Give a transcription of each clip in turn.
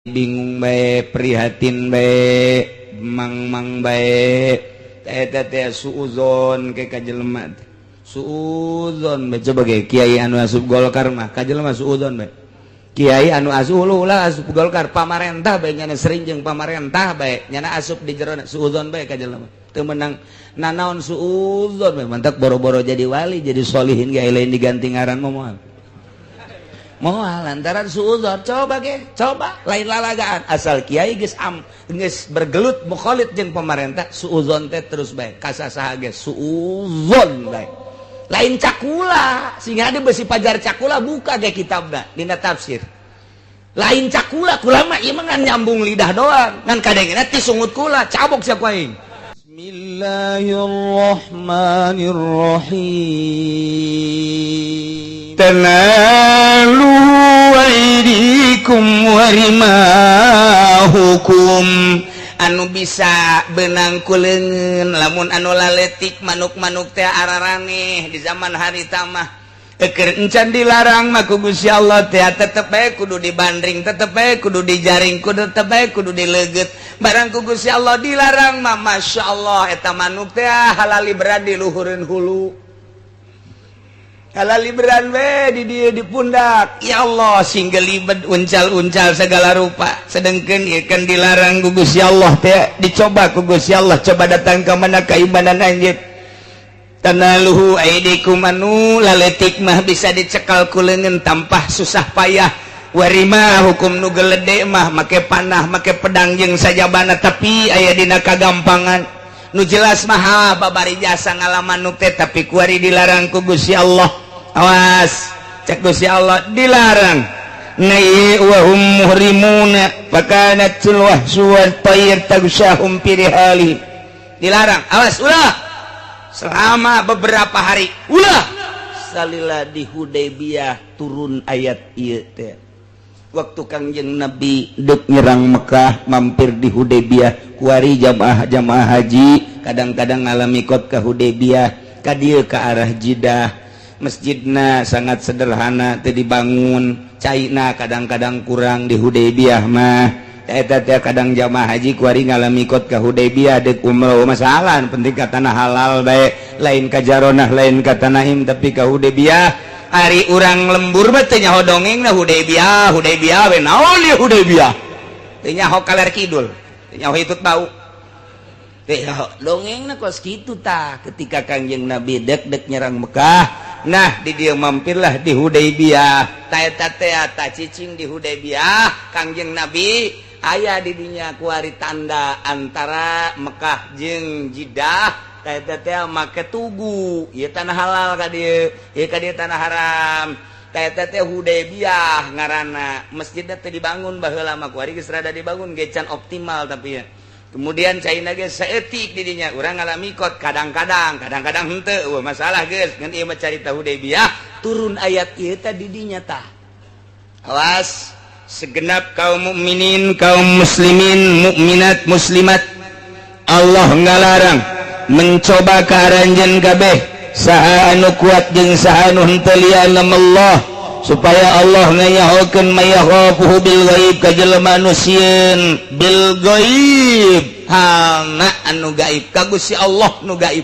Bingung bae, prihatin bae, mang-mang bae. Eta teh suuzon ke ka jelema teh. Suuzon bae. Coba ge kiai anu asup Golkar mah ka jelema suuzon bae. Kiai anu asup ulah asup Golkar, pamarentah bae, nyana sering jeung pamarentah bae, nyana asup di jero, suuzon bae ka jelema. Teu meunang nanaon, suuzon bae. Mantak boro-boro jadi wali, jadi solihin ge lain diganti ngaran mah moal. Moal lantaran suuzon. Coba ge, coba lain lalagaan, asal kiai geus am geus bergelut mukhalid jeung pemerintah, suuzon teh terus bae ka saha ge, suuzon bae. Lain cakula sehingga ada besi pajar cakula, buka ge kitabna dina tafsir. Lain cakula, kula mah ieu mah ngan nyambung lidah doang, ngan kadengena ti sungut kula cabok sia ku aing. Bismillahirrahmanirrahim. Tanaluhu aydikum warimahukum, anu bisa benang ku leungeun. Lamun anu laletik manuk-manuk teh araraneh di zaman harita mah, eker encan dilarang mah ku Gusti Allah teh, tetep bae kudu dibandring, tetep bae kudu dijaring, kudu tetep bae kudu dileugeut. Barang ku Gusti Allah dilarang mah, Masya Allah, eta manuk teh halali berada di luhureun hulu, halali beran we di dieu di pundak. Ya Allah, sing gelibet, uncal-uncal segala rupa. Sedengkeun ieu kan dilarang ku Gusti Allah teh, dicoba ku Gusti Allah. Coba datang ke mana keimanan anjeun. Tanaluhu aidikum, anu laletik mah bisa dicekal ku leungeun tanpa susah payah. Warima hukum, nu gelede mah make panah, make pedang jeung sajabana, tapi aya dina kagampangan. Nu jelas mah babari jasa ngalaman nu teh, tapi kuari dilarang ku Gusti Allah. Awas, cek Gusti Allah dilarang. Wa hum muhrimuna fakanatul wahsu wal tayr tagsyahum fi rihali. Dilarang, awas, ulah selama beberapa hari, ulah. Salila di Hudaybiyah turun ayat ieu teh, waktu Kangjeng Nabi dek nyerang Mekah mampir di Hudaybiyah. Kuari jamaah jamaah haji kadang-kadang ngalami kot ke Hudaybiyah, ka dieu ke arah Jidah. Masjidna sangat sederhana, teu dibangun, caina kadang-kadang kurang di Hudaybiyah mah. Eta teh kadang jamaah haji kuari ngalami kot ke Hudaybiyah dek umroh, masalah penting ka tanah halal bae, lain ka Jaronah, lain ka Tanaim, tapi ka Hudaybiyah. Ari urang lembur mah teu nyaho dongeng na Hudaybiyah. Hudaybiyah we naon ieu Hudaybiyah? Teu nyaho kaler kidul, teu nyaho hitut bau, teu nyaho dongeng na kos kitu tah. Ketika Kangjeng Nabi dek dek nyerang Mekah, nah di dieu mampirlah di Hudaybiyah. Ta eta teh ta cicing di Hudaybiyah Kangjeng Nabi, aya di dinya kuari tanda antara Mekah jeung Jeddah. Tah eta teh make tugu, ieu tanah halal ka dieu, ieu ka dieu tanah haram. Tah eta teh Hudaybiyah ngaranna. Masjidna teh dibangun baheula mah, kuari geus rada dibangun ge can optimal, tapi ya kemudian caina ge saeutik di dinya. Urang ngalami kot kadang-kadang, kadang-kadang henteu. Eueuh masalah geus, ngan ieu mah carita Hudaybiyah turun ayat ieu teh di dinya tah. Awas segenap kaum mukminin, kaum muslimin, mukminat, muslimat, Allah ngalarang mencoba ka aranjeun kabeh, saha anu kuat jeung saha anu henteu. Allah, supaya Allah ngayahokeun mayakhafuhu bil ghaib ka jelema anu sieun bil ghaib, halna anu gaib, ka Gusti Allah nu gaib.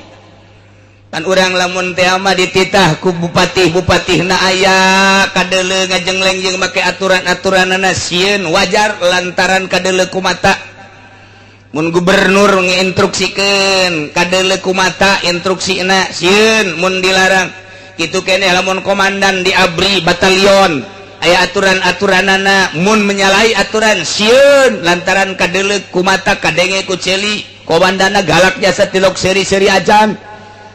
Kan urang lamun teh mah dititah ku bupati, bupatihna aya kadeuleu ngajengleng jeung make aturan-aturanana, sieun wajar lantaran kadeuleu ku mata. Mun gubernur nginstruksikeun, kadeuleu ku mata instruksina, sieun mun dilarang. Kitu keneh lamun komandan di ABRI batalion aya aturan-aturanana, mun menyalahi aturan sieun lantaran kadeuleu ku mata, kadenge ku ceuli, komandana galak jasa tilok seri-seri ajan.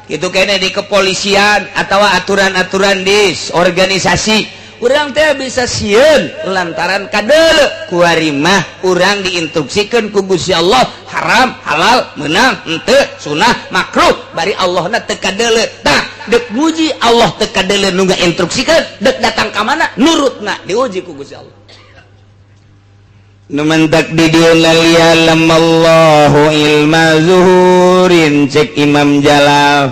Itu kene di kepolisian atau aturan-aturan di organisasi, urang teh bisa sieun lantaran kadeuleu. Kuari mah urang diinstruksikan ku Gusti Allah haram halal, menang henteu, sunah makruh, bari Allahna teu kadeuleu. Tah, dek muji Allah teu kadeuleu nu ngainstruksikeun, dek datang ka mana nurutna, diuji ku Gusti Allah. Nu mantak di dieu liya'lamallahu ilma zuhurin, cek Imam Jalal.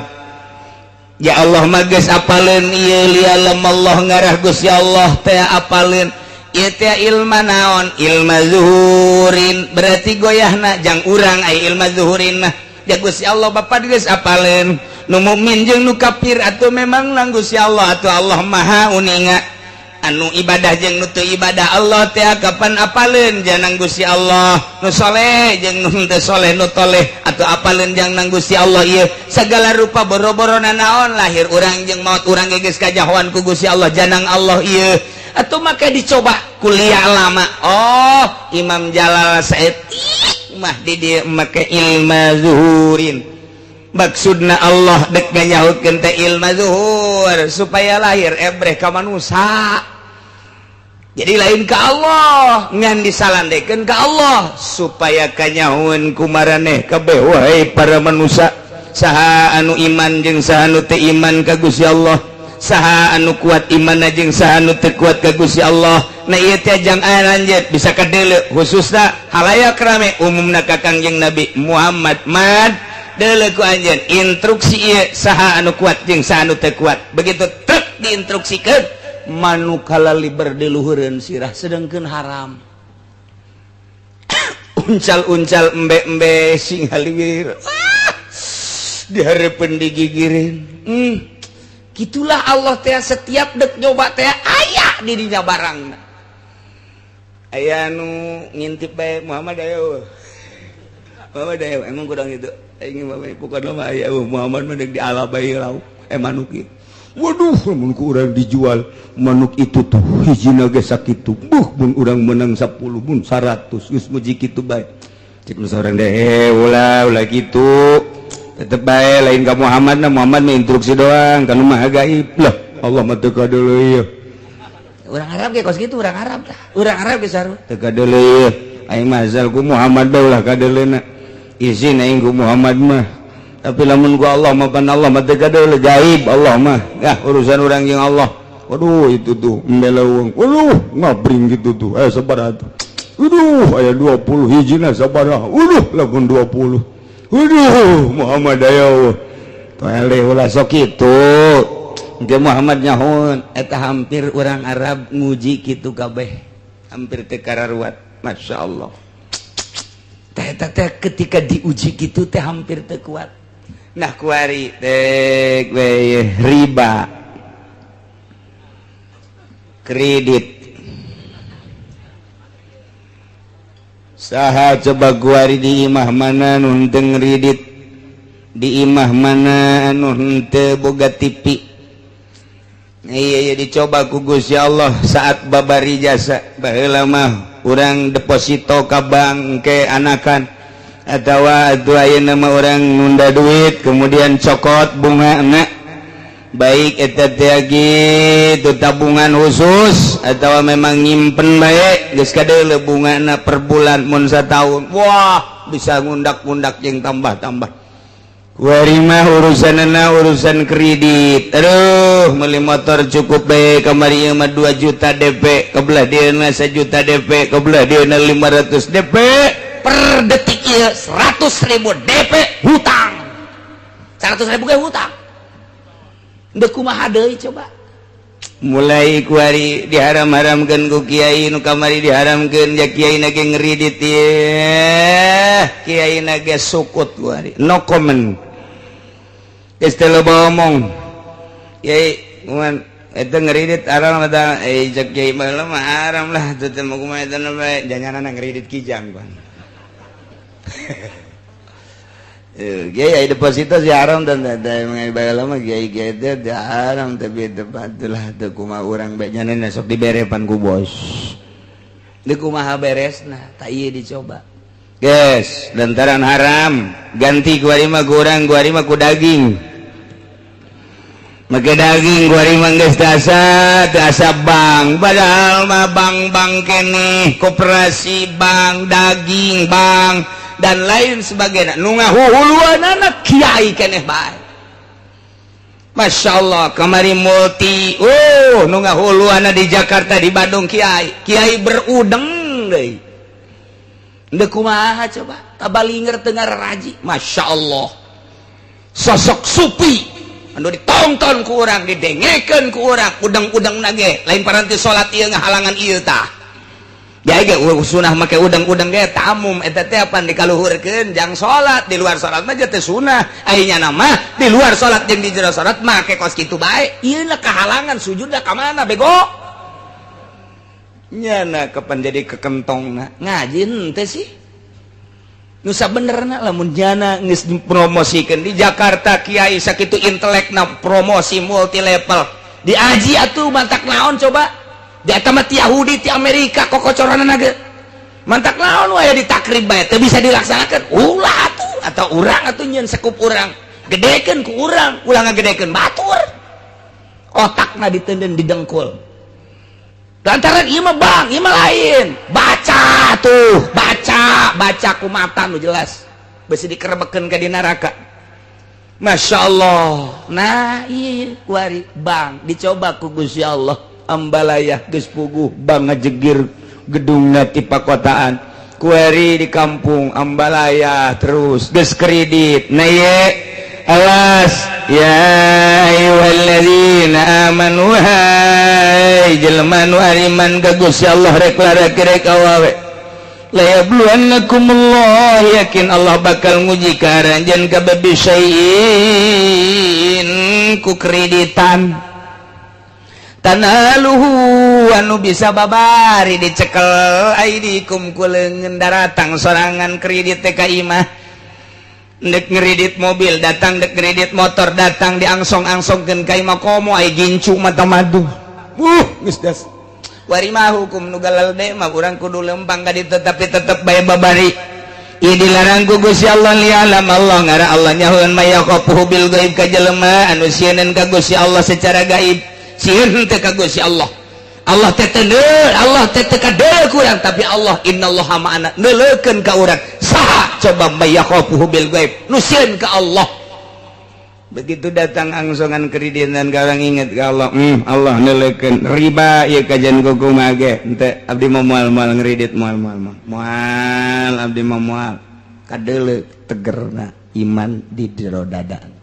Ya Allah mah geus apaleun ieu. Liya'lamallah, ngarah Gusti Allah teh apaleun Ieu teh ilma naon? Ilma zuhurin, berarti goyahna jang urang. Ai ilma zuhurin mah ya Gusti Allah, Bapak geus apaleun nu mukmin jeung nu kafir. Atuh memang nang Gusti Allah, atuh Allah Maha uninga anu ibadah jeung nu teu ibadah. Allah teh kapan apaleun janang Gusti Allah, nu soleh jeung nu teu soleh, nu toleh atau apaleun jang nang Gusti Allah. Ieu segala rupa boro-boro naon, lahir urang jeung maut urang ge geus kajahoan ku Gusti Allah, janang Allah ieu. Atau maka dicoba kuliah lama. Oh, Imam Jalal saeutik mah di dieu make ilma zuhurin. Maksudna Allah dek nganyahutkeun teh ilma zuhur supaya lahir ebreh ka manusia. Jadi lain ke Allah, ngan disalandekeun ka Allah supaya kanyahoeun ku maraneh kabeh, wahai para manusia, saha anu iman jeung saha anu teu iman ka Gusti Allah, saha anu kuat iman jeung saha anu teu kuat ka Gusti Allah. Nah, ieu teh jang lanjut bisa kadeuleu, khususna halayak rame, umumna ka Kangjeng Nabi Muhammad. Mad deuleu ku anjeun instruksi ieu, saha anu kuat jeung saha anu teu kuat. Begitu truk diinstruksikeun, manuk kalaliber di luhureun sirah, sedangkeun haram. Uncal-uncal, embe-embe, sing haliwir, ah, dihareupeun digigirin. Gitulah Allah teh, setiap dek nyoba teh aya di dinya barang. Aya nu ngintip bae, "Muhammad ayo, Muhammad ayo." Emang kurang itu aing mah, bukan mah aya Muhammad mah dek diala bae lauk eh manuk ieu. Waduh, mun ku urang dijual manuk itu tuh hijina ge sakitu, buh, mun urang menang 10, mun 100 geus muji kitu bae. Cek nu saurang deh, eh, ulah ulah kitu, tetep bae lain ka Muhammad. Nah, Muhammad mah instruksi doang, kan mah gaib lah, Allah mah teu kadeuleu ieu. Urang Arab ge kos kitu, urang Arab tah, urang Arab ge sarua teu kadeuleu ieu. Aing mah asal ku Muhammad bae ulah kadeuleuna, izin aing ku Muhammad mah. Tapi lamun ku Allah mah pan Allah mah teu kadeuleu, gaib Allah mah ya, urusan urang jeung Allah. Waduh, itu tuh embe leuweung, waduh, ngabring gitu tuh, eh, sabaraha tuh? Waduh, aya 20 hijina sabaraha? Waduh, lamun 20, waduh, Muhammad ayo toele, ulah sok kitu. Engke Muhammad nyahoeun eta. Hampir urang Arab nguji kitu kabeh, hampir teu kararuat. Masya Allah teh, teh ketika diuji kitu teh hampir teu kuat. Nah, kuari teh we riba kredit. Saha coba kuari di imah mana nu henteu ngredit, di imah mana anu henteu boga TV? Iya, dicoba ku Gusti Allah saat babari jasa. Baheula mah urang deposito ka bank ke anakan atawa atuh ayeuna mah urang nunda duit kemudian cokot bunga enak. Baik eta teh gitu tabungan khusus atau memang nyimpen baik, geus kadeuleu bungana per bulan. Mun satahun, wah, bisa ngundak-ngundak jeung tambah-tambah. Kuari mah urusanana urusan kredit. Aduh, beli motor cukup bae kamari ieu mah 2 juta DP, kebelah dieuna 1 juta DP, kebelah dieuna 500 DP. Per detik ieu 100 ribu DP hutang, 100 ribu ge hutang. Dek kumaha deui coba? Mulai kuari diharam-haramkeun ku kiai nu kamari diharamkeun ya, kiai na ge ngeridit ye, kiai na ge sukut kuari, no comment. Geus teu loba omong. Kiai kuman eta ngeridit haram eta? Eh, cek kiai baheula mah haram lah teu teh mah, kumaha eta bae janganana ngeridit kijang pan. Eh, kiai deposito sih haram dan baheula mah kiai kiai teh haram, tapi tempat lah teu kumaha urang bae nyanana sok diberepan ku bos. Deuk kumaha beresna? Tak ieu dicoba. Guys, lantaran haram ganti kuari mah kurang kuari mah ku daging. Make daging kuari mah geus asa teu asa bank, padahal mah bank-bank keneh, koperasi bank, daging bank, dan lain sebagainya. Nu ngahuhuluanana kiai keneh bae. Masya Allah, kamari multi, oh, nu ngahuluanna di Jakarta, di Bandung kiai kiai berudeng deui. Deuk kumaha coba? Tabalinger teu ngaraji. Masya Allah, sosok supi anu ditonton ku urang, didengekeun ku urang, udang-udang nage lain paranti salat ieu ngahalangan ieu tah. Ya ge sunah make udang-udang ge tamum eta teh apan dikaluhurkeun jang salat. Di luar salat mah teh sunah, ai nyana mah di luar salat jeung di jero salat make kos kitu bae. Ieu lah kahalangan sujudna ka mana, bego? Nyana kapan jadi kekentongna ngaji henteu sih? Nu sabenerna lamun nyana geus dipromosikeun di Jakarta, kiai sakitu intelekna, promosi multi level diaji atuh, mantak naon coba? Di eta mah ti Yahudi, ti Amerika kokocoranna ge. Mantak naon wae ditakrib bae teu bisa dilaksanakeun? Ulah atuh, atau urang atuh nyeun sekup urang, gedekeun ku urang, ulah ngagedekeun batur. Otakna ditenden didengkul lantaran ieu mah bang, ieu mah lain. Baca tuh, baca, baca ku mata nu jelas, besi dikerebekeun ka di neraka. Masya Allah. Nah, iya kuari bang dicoba ku Gusti Allah. Ambalaya geus puguh bang ngajegir gedungna ti pakotaan. Kuari di kampung Ambalaya terus geus kredit. Nah ye, awas ya ayyuhalladzina amanu, hai jelema nu ariman ka Gusti Allah, rek lalaki rek awewe, la yabluwannakumullah, yakin Allah bakal nguji ka aranjeun kabeh, bisyai'in ku kreditan, tanaluhu anu bisa babari dicekel, aidikum ku leungeun. Daratang sorangan kredit teh ka imah, dek ngeredit mobil datang, dek kredit motor datang, diangsong-angsongkeun ka imah komo ai gincu mata madu. Geus das wari mah hukum nu galelde mah urang kudu lempang ka ditu, tapi tetep bae babari. Ieu dilarang ku Gusti Allah. Lialam Allah, ngara Allah nyahoeun, may yakhafuhu bil gaib, ka jelema anu sieun ka Gusti Allah secara gaib. Sieun teh ka Gusti Allah, Allah teh teu, Allah teh teu kadeuleu ku urang, tapi Allah innallaha ma'ana, neuleukeun ka urang. Saha coba may yakhafuhu bil gaib, nu sieun ka Allah? Begitu datang angsongan kreditan ka urang, inget ka Allah, Allah neuleukeun. Riba ieu kajian kumaha ge henteu, abdi mah moal, moal ngredit, moal, moal, moal, moal, abdi mah moal. Kadeuleu tegerna iman di jero dada.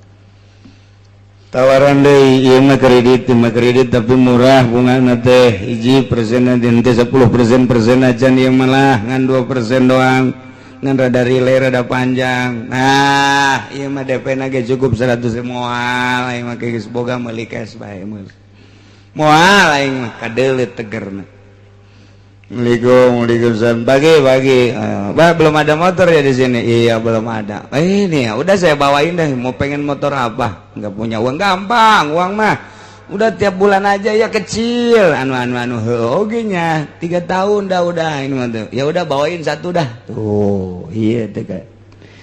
Tawaran deui, ieu mah kredit, ieu mah kredit tapi murah bungana teh, 1% nanti 10% persen aja, ieu malah ngan 2% doang, ngan rada relay, rada panjang. Nah, ieu mah DP na ge cukup 100. Moal aing mah, geus boga, meuli cash bae, meuli. Moal aing mah. Kadeuleu tegerna. Assalamualaikum, waalaikumsalam. Pagi, pagi. Bah, belum ada motor ya di sini? Iya, belum ada. Eh, ini ya, udah saya bawain deh. Mau pengen motor apa? Nggak punya uang, gampang, uang mah. Udah tiap bulan aja ya kecil. Anu anu anu, oke nya. 3 tahun dah udah ini mah tuh. Ya udah, bawain satu dah. Tuh, iya teh.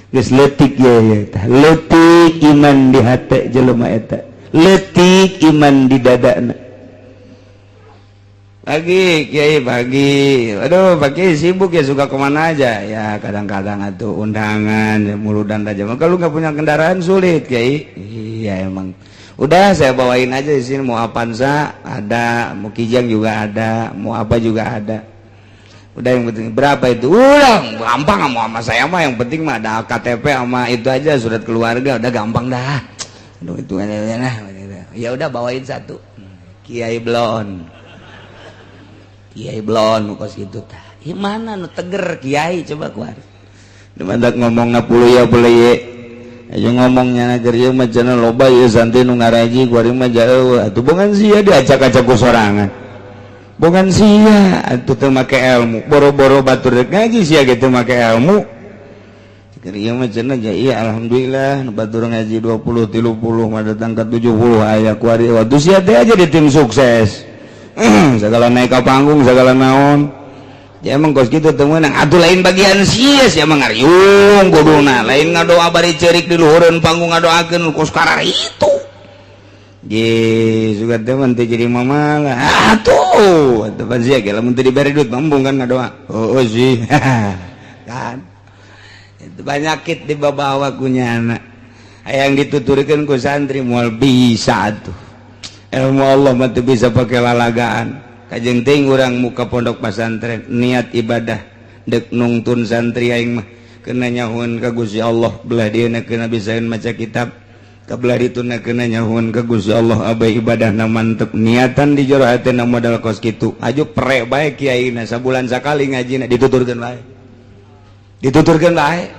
Geus leutik ya ya tah. Leutik iman di hate jelema eta. Leutik iman di dadana. Pagi, Kiai, pagi. Aduh, pagi sibuk ya, suka kemana aja? Ya kadang-kadang atau undangan, ya, muludan aja. Kalau nggak punya kendaraan sulit, Kiai. Iya emang. Udah saya bawain aja di sini, mau Avanza ada, mau Kijang juga ada, mau apa juga ada. Udah, yang penting berapa itu? Udah gampang, mau sama saya mah yang penting mah ada KTP sama itu aja, surat keluarga, udah gampang dah. Aduh, itu nah, ya udah bawain satu. Kiai Blon. Kiai Blon kos gitu tah. Ieu mana nu teger kiai coba keluar? Mantak ngomong puluh ya boleh ye. Ayo ngomongnya nager ieu mah cenah loba ieu santri nu ngaraji, kuari mah jauh. Atuh bongan sia diacak-acak ku sorangan. Bongan sia atuh teu make ilmu. Boro-boro batur rek ngaji, sia ge teu make ilmu. Keur ieu mah cenah ja iya alhamdulillah nu batur ngaji 20 30 mah datang ke 70 aya kuari. Waktu sia teh aja di tim sukses. Segala naik ke panggung, segala naon ya emang kos gitu teu meunang atuh. Lain bagian sia, sia mah ngariung kuduna, lain ngadoa bari ceurik di luhureun panggung, ngadoakeun kos karar itu. Ye, suka teh mah teu jadi mamalah atuh. Atuh pan sia ge lamun teu dibere duit mambung kan ngadoa. Oh, sih kan itu banyakit dibawa ku nyana, hayang dituturkeun ku santri moal bisa atuh. Ilmu Allah mah teu bisa pakai lalagaan. Kajeng ting urang muka pondok pesantren niat ibadah, dek nungtun santri aing mah kena nyahuan ka Gusti Allah, belah dia kena bisaeun maca kitab. Kabelah dituna kena nyahun ke Gusti Allah abai ibadahna mantep niatan di jero hatena modal kos kitu. Aju pre bae kiaina sabulan sakali ngajina dituturkeun bae. Dituturkeun bae.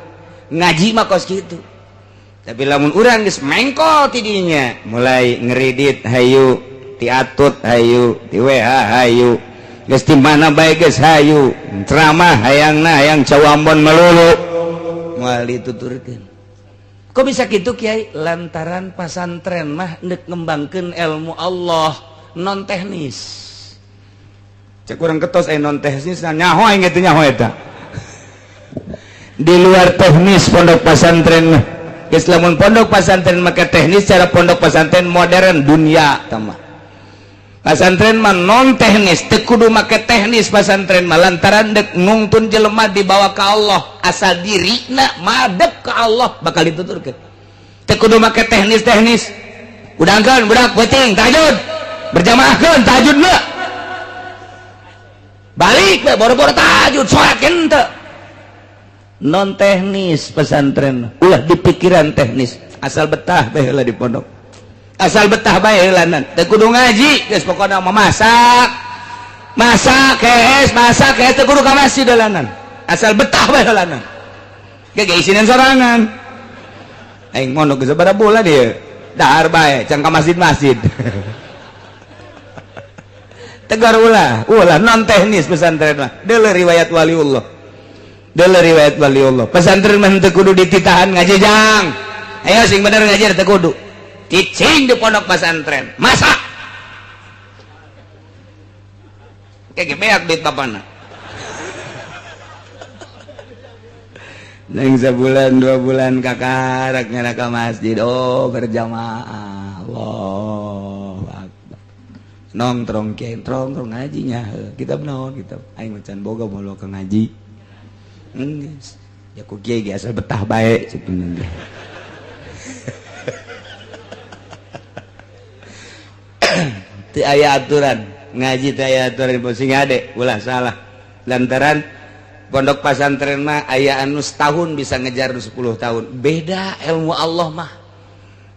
Ngaji mah kos kitu. Tapi lamun urang geus mengkol ti dinya, mulai ngeridit hayu, ti atut hayu, ti WH hayu. Geus ti mana bae geus hayu, ceramah hayangna hayang cawambon melulu. Moal dituturkeun. Kok bisa gitu Kiai? Lantaran pasantren mah ndek ngembangkeun ilmu Allah non teknis. Cek urang ketos non teknis nyaho aing kitu nyaho eta. Di luar teknis pondok pesantren mah. Geus lamun pondok pesantren make teknis cara pondok pesantren modern dunia tah. Pasantren mah non teknis, teu kudu make teknis pasantren mah lantaran dek nungtun jelema dibawa ke Allah, asal dirina madep ke Allah bakal dituturkeun. Teu kudu make teknis-teknis. Udangkeun budak peuting tahajud. Berjamaahkeun tahajud mah. Balik we boro-boro tahajud salat henteu. Non teknis pesantren, ulah dipikiran teknis, asal betah bae heula di pondok. Asal betah bae heulanan teu kudu ngaji geus pokona mah masak masak kees masak kees teu kudu ka masjid heulanan asal betah bae heulanan ge ge isinan sorangan aing mondok geus sabaraha bulan ieu dahar bae can ka masjid-masjid tegar ulah ulah non teknis pesantren mah deuleu riwayat waliullah deuleu riwayat waliullah pesantren mah teu kudu dititahan ngaji jang ayo sing bener ngaji teu kudu cicing di pondok pesantren masak kayak beak duit bapana neng sebulan 2 bulan kakarak nyana ka masjid oh berjamaah Allahu akbar nongtrong kiai trong ngajinya kitab naon kitab aing macan boga moal ka ngaji geus ya ku kiai ge asal betah bae cenah. Teu aya aturan ngaji teu aya aturan sing ade ulah salah lantaran pondok pasantren mah aya anu setahun bisa ngejar 10 tahun beda ilmu Allah mah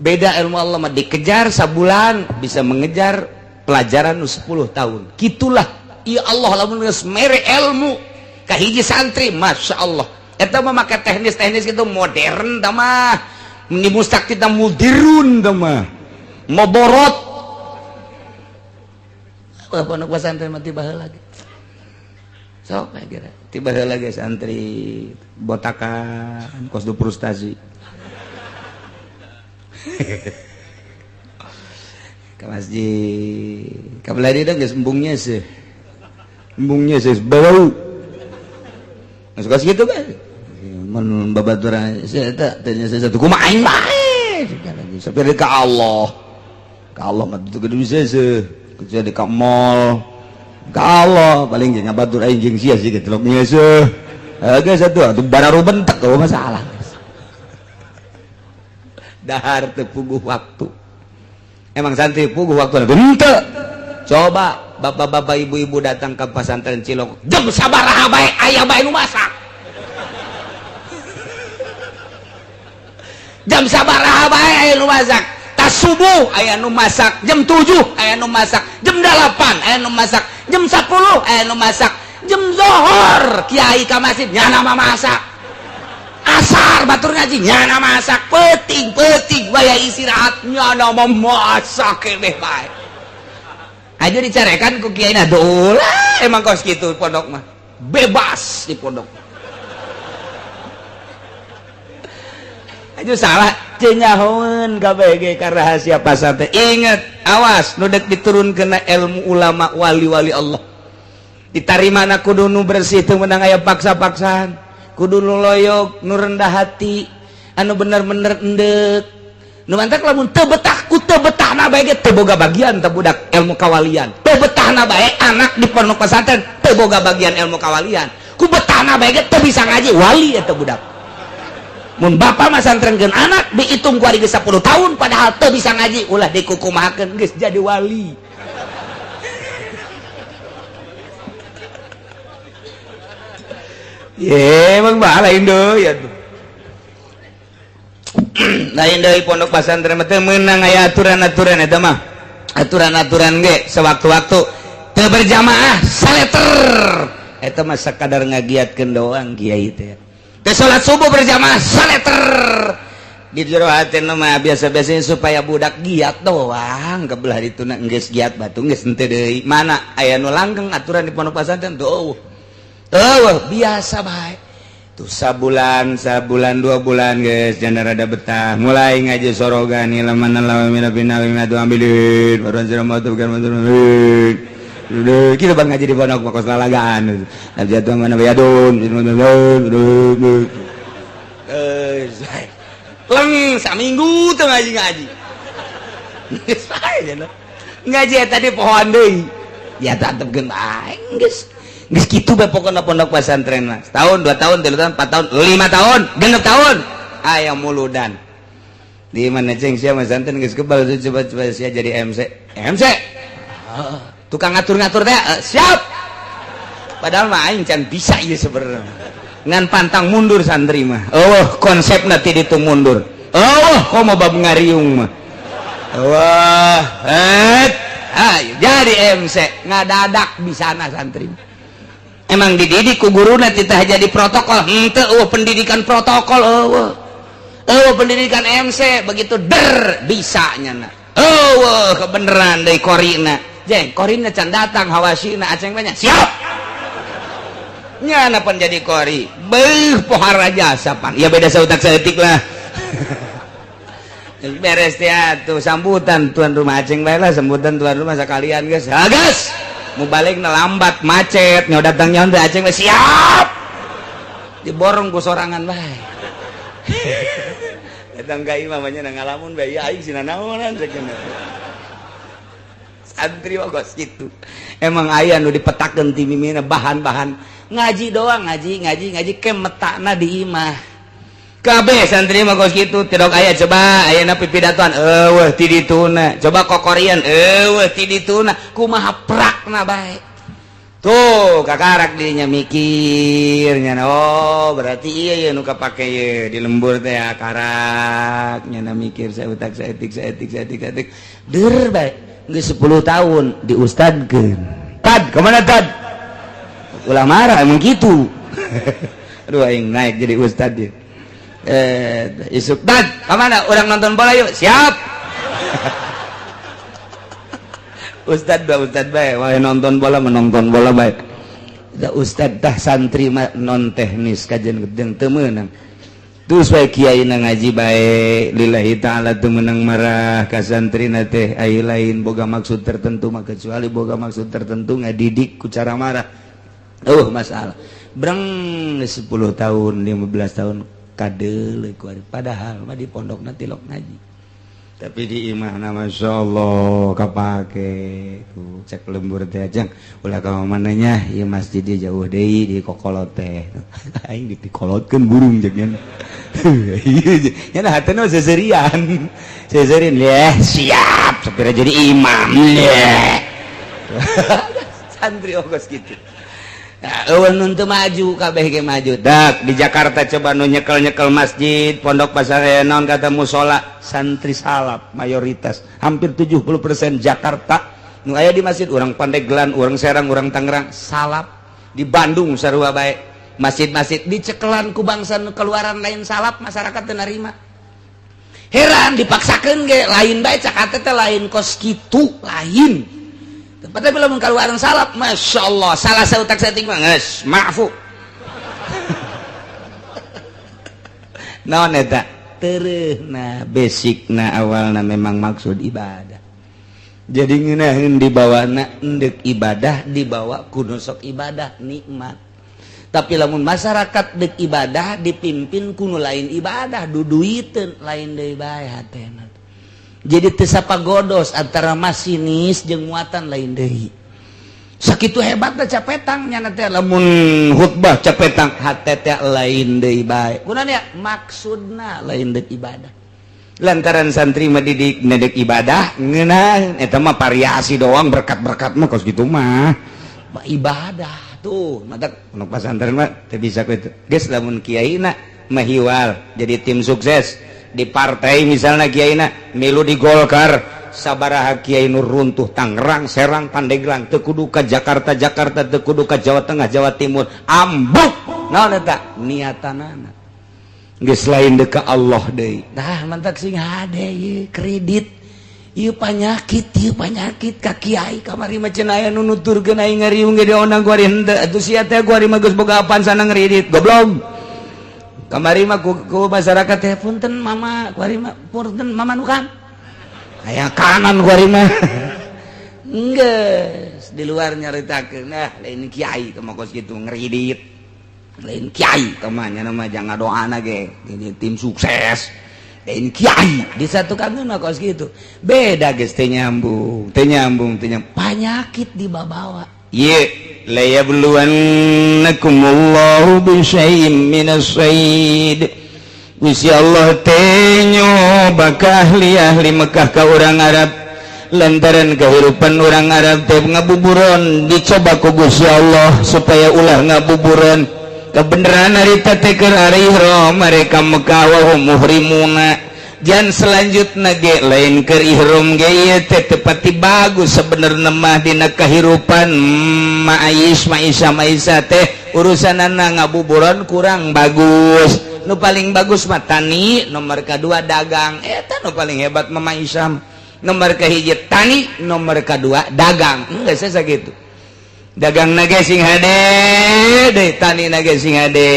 beda ilmu Allah mah dikejar sabulan bisa mengejar pelajaran 10 tahun gitulah ya Allah lamun geus mere ilmu ka hiji santri Masya Allah eta mah make teknis-teknis itu modern tah mah ni mustaq kita mudirun tah mah moborot pondok pesantren mah tiba heula ge sok kira tiba heula ge santri botakan kos du frustasi ka masjid ka belah dieu geus embungnya sih bau masuk kos kitu bae mun babaturan eta teh satu kumaha aing bae sampai ka Allah mah teu kudu bisa seuh kecuali ka mall ka Allah paling jeung ngabatur aing jeung sia sih geus seuh geus atuh atuh bararu bentek eueuh masalah dahar teu puguh waktu emang santri puguh waktu henteu coba bapak-bapak ibu-ibu datang ke pesantren Cilok jam sabaraha bae aya bae nu masak jam sabaraha bae aya nu masak subuh aya nu masak jam 7 aya nu masak jam 8 aya nu masak jam 10 aya nu masak jam zohor kiai ka masjid nyana mah masak asar batur ngaji nyana masak peuting-peuting waya istirahat nyana mah masak keneh bae aja dicarekan ku kiai na dolah emang kos kitu pondok mah bebas di pondok aja salah cenyahoeun KBG ka rahasia pasantren inget awas nu dek diturunkeun ilmu ulama wali-wali Allah ditarimana kudu nu bersih teu meunang aya paksa-paksaan kudu nu loyok nu rendah hati anu bener-bener endek nu mantak lamun teu betah ku teu betahna bae ge teu boga bagian teh budak ilmu kawalian teu betahna bae anak di pondok pesantren teu boga bagian ilmu kawalian ku betahna bae ge teu bisa ngaji wali eta budak mun bapak masantrenkeun anak dihitung ku ari geus 10 tahun padahal teu bisa ngaji ulah dikukumahakeun geus jadi wali. Ye emang bala indo ya tuh. Lain dari pondok pesantren mah teu meunang aya aturan-aturan eta mah. Aturan-aturan ge sewaktu-waktu teu berjamaah saleter. Eta mah sakadar ngagiatkeun doang kiai teh. Teu salat subuh berjamaah saleter. Di jero hatena mah biasa-biasanya supaya budak giat doang, kebelah dituna geus giat batu geus henteu deui. Mana aya nu langgeng aturan di pondok pesantren tuh? Eueuh, biasa bae. Tuh sabulan, sabulan 2 bulan guys, jangan rada betah, mulai ngaji sorogan laman lawan mina bina mina tuh ambilin baru anjir mau tuh bukan kita bang ngaji di pondok kos lalagaan jatuh mana bayadun. Eh, leng saminggu tuh ngaji ngaji ngaji tadi pohon deui ya tetep bae geus. Geus kitu bae pokona pondok pesantren mah. Setahun, 2 tahun, 3 tahun, 4 tahun, 5 tahun, 6 tahun aya muludan. Di mana ceng sia santen geus kebal, coba coba sia jadi MC. MC. Tukang ngatur-ngatur teh siap. Padahal mah aing can bisa ieu sebenarnya. Ngan pantang mundur santri mah. Oh, konsepna ti ditu mundur. Oh, komo bab ngariung mah. Wah, eh, ayo jadi MC ngadadak di sana santri. Emang dididik ku guruna titah jadi protokol, henteu eueuh pendidikan protokol eueuh. Eueuh pendidikan MC begitu der bisa nyana. Eueuh kebeneran deui korina. Jeng, korina can datang hawasina aceng banyak. Siap. Nyana pan jadi kori. Beuh pohara jasa pan. Ya beda sautak saeutik lah. Beres ya tuh sambutan tuan rumah aceng bae lah, sambutan tuan rumah sekalian guys. Ha guys. Mau balik lambat macet nyawa datang nyawa teh aceng siap. Diborong ku sorangan bae. Datang ka imah mah nya ngalamun bae aing sina naonan cek. Santri mah kos kitu. Emang aya nu dipetakeun ti mimina bahan-bahan ngaji doang, ngaji ngaji ngaji ke metakna di imah. Kabeh santri mah kos kitu tidak aya. Coba ayeuna pipidatoan eueuh ti dituna, coba kokorian eueuh ti dituna, kumaha prakna bae tuh kakarak dinya mikir nya. Oh, berarti iya ya nu kapake ye di lembur teh karak nya mikir saya utak saeutik saeutik saeutik saeutik der bae geus 10 tahun diustadkeun. Tad kemana tad? Ulah marah, emang gitu. Aduh, aing naik jadi ustad dia. Eh, isuk tad kemana? Orang nonton bola yuk. Siap. Ustad dua ustad bae wah nonton bola menonton bola bae da ustad tah. Santri mah non teknis kajian gedeng teu meunang. Terus bae kiai na ngaji bae lillahi ta'ala, teu meunang marah ka santri na teh. Ai lain boga maksud tertentu mah, kecuali boga maksud tertentu ngadidik ku cara marah, oh masalah. Breng 10 tahun, 15 tahun kadeuleu ku. Padahal mah di pondok nanti lok ngaji, tapi di imah na Masya Allah kapake tuh. Cek lembur teh jang ulah ka mananya ieu masjid dia jauh deui di kokolot teh. Aing dikolotkeun burung jeung nya nya hatena seserian seserian leh. Siap sapira jadi imam leh. Santri ogos gitu. Nah, eueuh nu maju kabeh ge maju. Dak di Jakarta coba nu nyekel-nyekel masjid, pondok pasar naon kata musola, santri salaf mayoritas. Hampir 70% Jakarta nu aya di masjid urang Pandeglang, urang Serang, urang Tangerang, salaf. Di Bandung sarua bae. Masjid-masjid dicekelan ku bangsa nu keluaran lain salaf, masyarakat teu narima. Heran dipaksakeun ge lain bae, cak teh lain kos kitu lain. Tempatnya belum keluaran salaf, masya Allah, salah sautak saeutik mah geus maafu. Naon eta? Tereuhna basicna awalna memang maksud ibadah. Jadi ngeunaheun dibawana endek ibadah, dibawa kudu sok ibadah nikmat. Tapi lamun masyarakat dek ibadah dipimpin kuno lain ibadah, duduiteun lain deui bae hatena. Jadi teu sapagodos antara masinis jeung muatan lain deui. Sakitu hebatna capetang nya teh lamun khutbah capetang hate teh lain deui bae. Kunaon ya? Maksudna lain deuk ibadah. Lantaran santri mah didik nedek ibadah ngeunah eta mah variasi doang, berkat-berkat mah kos kitu mah. Ibadah tuh mata pondok pesantren mah teu bisa kitu. Geus lamun kiaina mahiwal jadi tim sukses. Di partai misalnya, kiaina milu di Golkar, sabaraha kiai nu runtuh Tangerang, Serang, Pandeglang, teu kudu ka Jakarta Jakarta, teu kudu ka Jawa Tengah, Jawa Timur, ambuk. Naon eta niatanana geus lain deka Allah deui. Tah, mantak sing hade ieu kredit, ieu panyakit, ieu panyakit ka kiai. Kamari mah cenah aya nu nuturkeun aing ngariung ge diondang ku ari henteu atuh sia teh. Ku ari mah geus boga apaan sana ngredit, goblok. Kamari mah ku masyarakat teh, "Punten Mama," ku ari mah, "Punten Mama nu kan aya kanan." Ku ari mah geus di luar nyaritakeun, nah, lain kiai teh mah kos kitu ngredit, lain kiai teh mah nya mah jangan doana ge ini tim sukses, lain kiai disatukan mah kos kitu. Beda geus, teu nyambung, teu nyambung, teu nyambung. Panyakit dibawa. Ye layabluwannakumullahu bisyai'in minas sayd. Gusti Allah teh nyoba ka ahli-ahli Mekah, ka urang Arab, lantaran kehidupan orang Arab teh ngabuburon. Dicoba ku Gusti Allah supaya ulah ngabuburon. Kebenaran harita teh keur ari ihram mereka Mekah, wa hum muhrimuna. Jan selanjutna ge lain keur ihram ge ieu teh tepati bagus sebenarnya mah dina kehidupan ma'ais ma'isa ma'isa teh urusanana ngabuburon kurang bagus. Nu paling bagus mah tani, nomor kedua dagang. Eta nu paling hebat mah ma'isa. Nomor kahiji tani, nomor kedua dagang. Enggak saya gitu, dagang nage sing hade deui, tani nage sing hade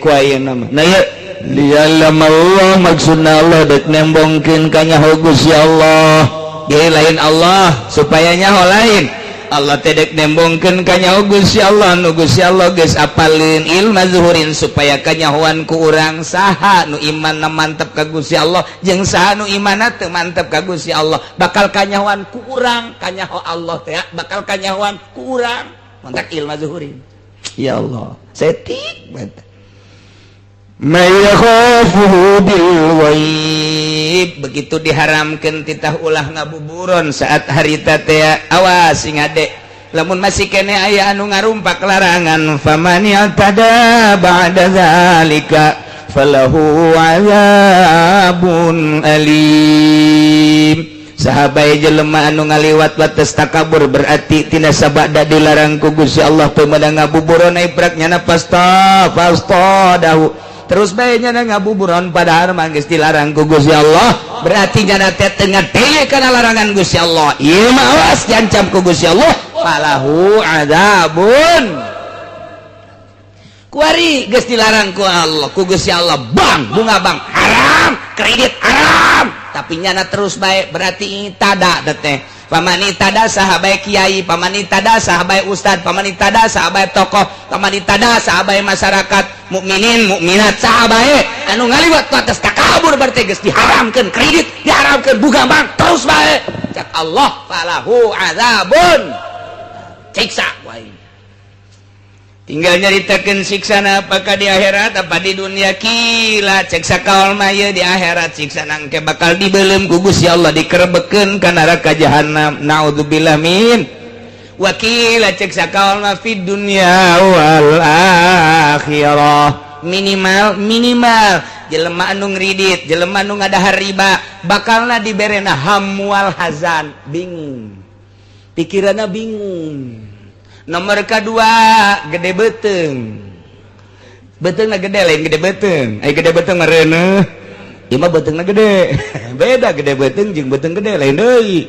ku ayeuna mah. Nah, ieu liya'lam Allah, maksudna Allah dek nembongkeun kanyaho Gusti Allah. Ge lain Allah supaya nyaho, lain Allah teh dek nembongkeun kanyaho Gusti Allah nu Gusti Allah geus apaleun ilma zuhurin, supaya kanyahoan ku urang saha nu imanna mantep ka Gusti Allah jeung saha nu imanna teu mantep ka Gusti Allah. Bakal kanyahoan ku urang, kanyaho Allah teh bakal kanyahoan ku urang. Mantak ilma zuhurin. Ya Allah, setik banget. May yakhafuhu bil ghaib. Begitu diharamkan titah ulah ngabuburon saat harita teh, awas sing ade lamun masih kene aya anu ngarumpak larangan, faman i'tada ba'da zalika falahu azabun alim. Saha bae jelema anu ngaliwat wates takabur, berarti tina sabada dilarang ku Gusti Allah teu meunang ngabuburon, iprak nyana pasta pasta dahu terus bae nyana ngabuburon, padahal mah geus dilarang ku Gusti Allah, berarti nyana teh teu ngadenge kana larangan Gusti Allah. Ieu mah awas, diancam ku Gusti Allah, falahu adzabun. Kuari geus dilarang ku Allah, ku Gusti Allah, bang bunga bang haram, kredit haram, tapi nyana terus bae, berarti tada teh. Faman i'tada, saha bae kiai, faman i'tada, saha bae ustad, faman i'tada, saha bae tokoh, faman i'tada, saha bae masyarakat mukminin mukminat, saha bae anu ngaliwat atas takabur, berarti geus diharamkeun kredit, diharamkeun bunga bank, terus bae, cak Allah falahu azabun, siksa wae. Tinggal nyaritakeun siksana apakah di akhirat apa di dunia. Qila, cek sakaol mah di akhirat siksa nangke bakal dibelem ku Gusti Allah, dikerebekeun ka neraka jahanam, naudzubillah min. Wa qila, cek sakaol mah fid dunya wal akhirah. Minimal minimal jelema anu ngridit, jelema anu ngadahar riba, bakalna diberena hamwal hazan, bingung pikiranna, bingung. Nomor kedua gede beteng, beteng gede, lain gede beteng. Ay, gede beteng mereneh. Ieu mah betengna gede, beda. Gede beteng jeung beteng gede lain deui.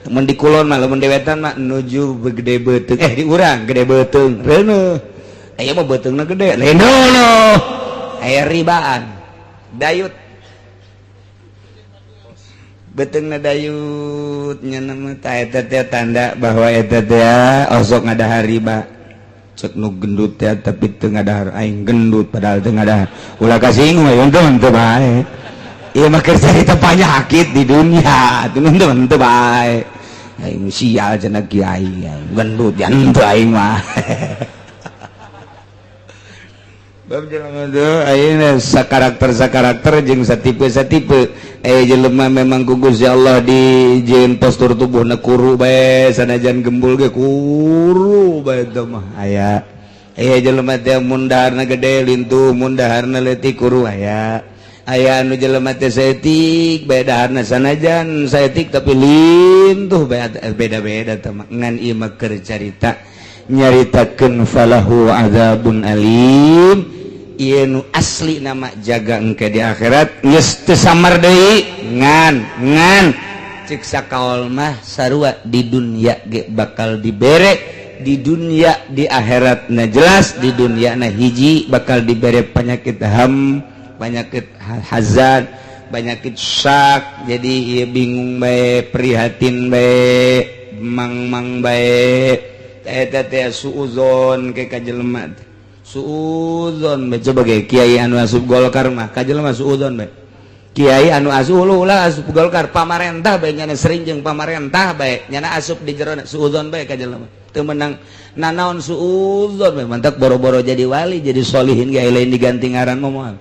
Mun di kulon mah, lamun di wetan mah nuju gede beteng, eh, di urang gede beteng reuneuh. Aya mah betengna gede, lain deui. Aya ribaan dayut, betengna dayut nya nama ta. Eta teh tanda bahwa eta teh osok ngadahar riba. Cek nu gendut teh tapi teu ngadahar, aing gendut padahal teu ngadahar. Ulah kasinggung aya, teu teu bae. Ieu mah keur carita penyakit di dunia, teu teu teu bae. Aing sial cenah kiai gendut, ya henteu aing mah. Bab jelema teh ayeuna sakarakter sakarakter jeung satipe satipe. Eh, jelema memang ku Gusti Allah dijieun postur tubuhna kuru bae, sanajan gembul ge kuru bae teh mah aya. Eh, jelema teh mun daharna gede lintuh, mun daharna leutik kuru aya. Aya anu jelema teh saeutik bae daharna, sanajan saeutik tapi lintuh, beda-beda teh. Ngan ieu mah keur carita, nyaritakeun falahu adzabun alim. Ieu nu asli nama jaga engke di akhirat geus teu samar deui. Ngan ngan cek sakaol mah sarua, di dunia ge bakal dibere di dunia, di akhirat. Nah, jelas di dunia. Nah, hiji bakal dibere penyakit ham, penyakit hazan, penyakit syak. Jadi ia bingung bae, prihatin bae, mang-mang bae. Eta teh suuzon ke ka jelema teh. Suuzon bae. Coba ge kiai anu asup Golkar mah ka jelema suuzon bae. Kiai anu asup, ulah asup Golkar, pamarentah bae, nyana sering jeung pamarentah bae, nyana asup di jero, suuzon bae ka jelema, teu meunang nanaon, suuzon bae. Mantak boro-boro jadi wali, jadi solihin ge lain diganti ngaran mah moal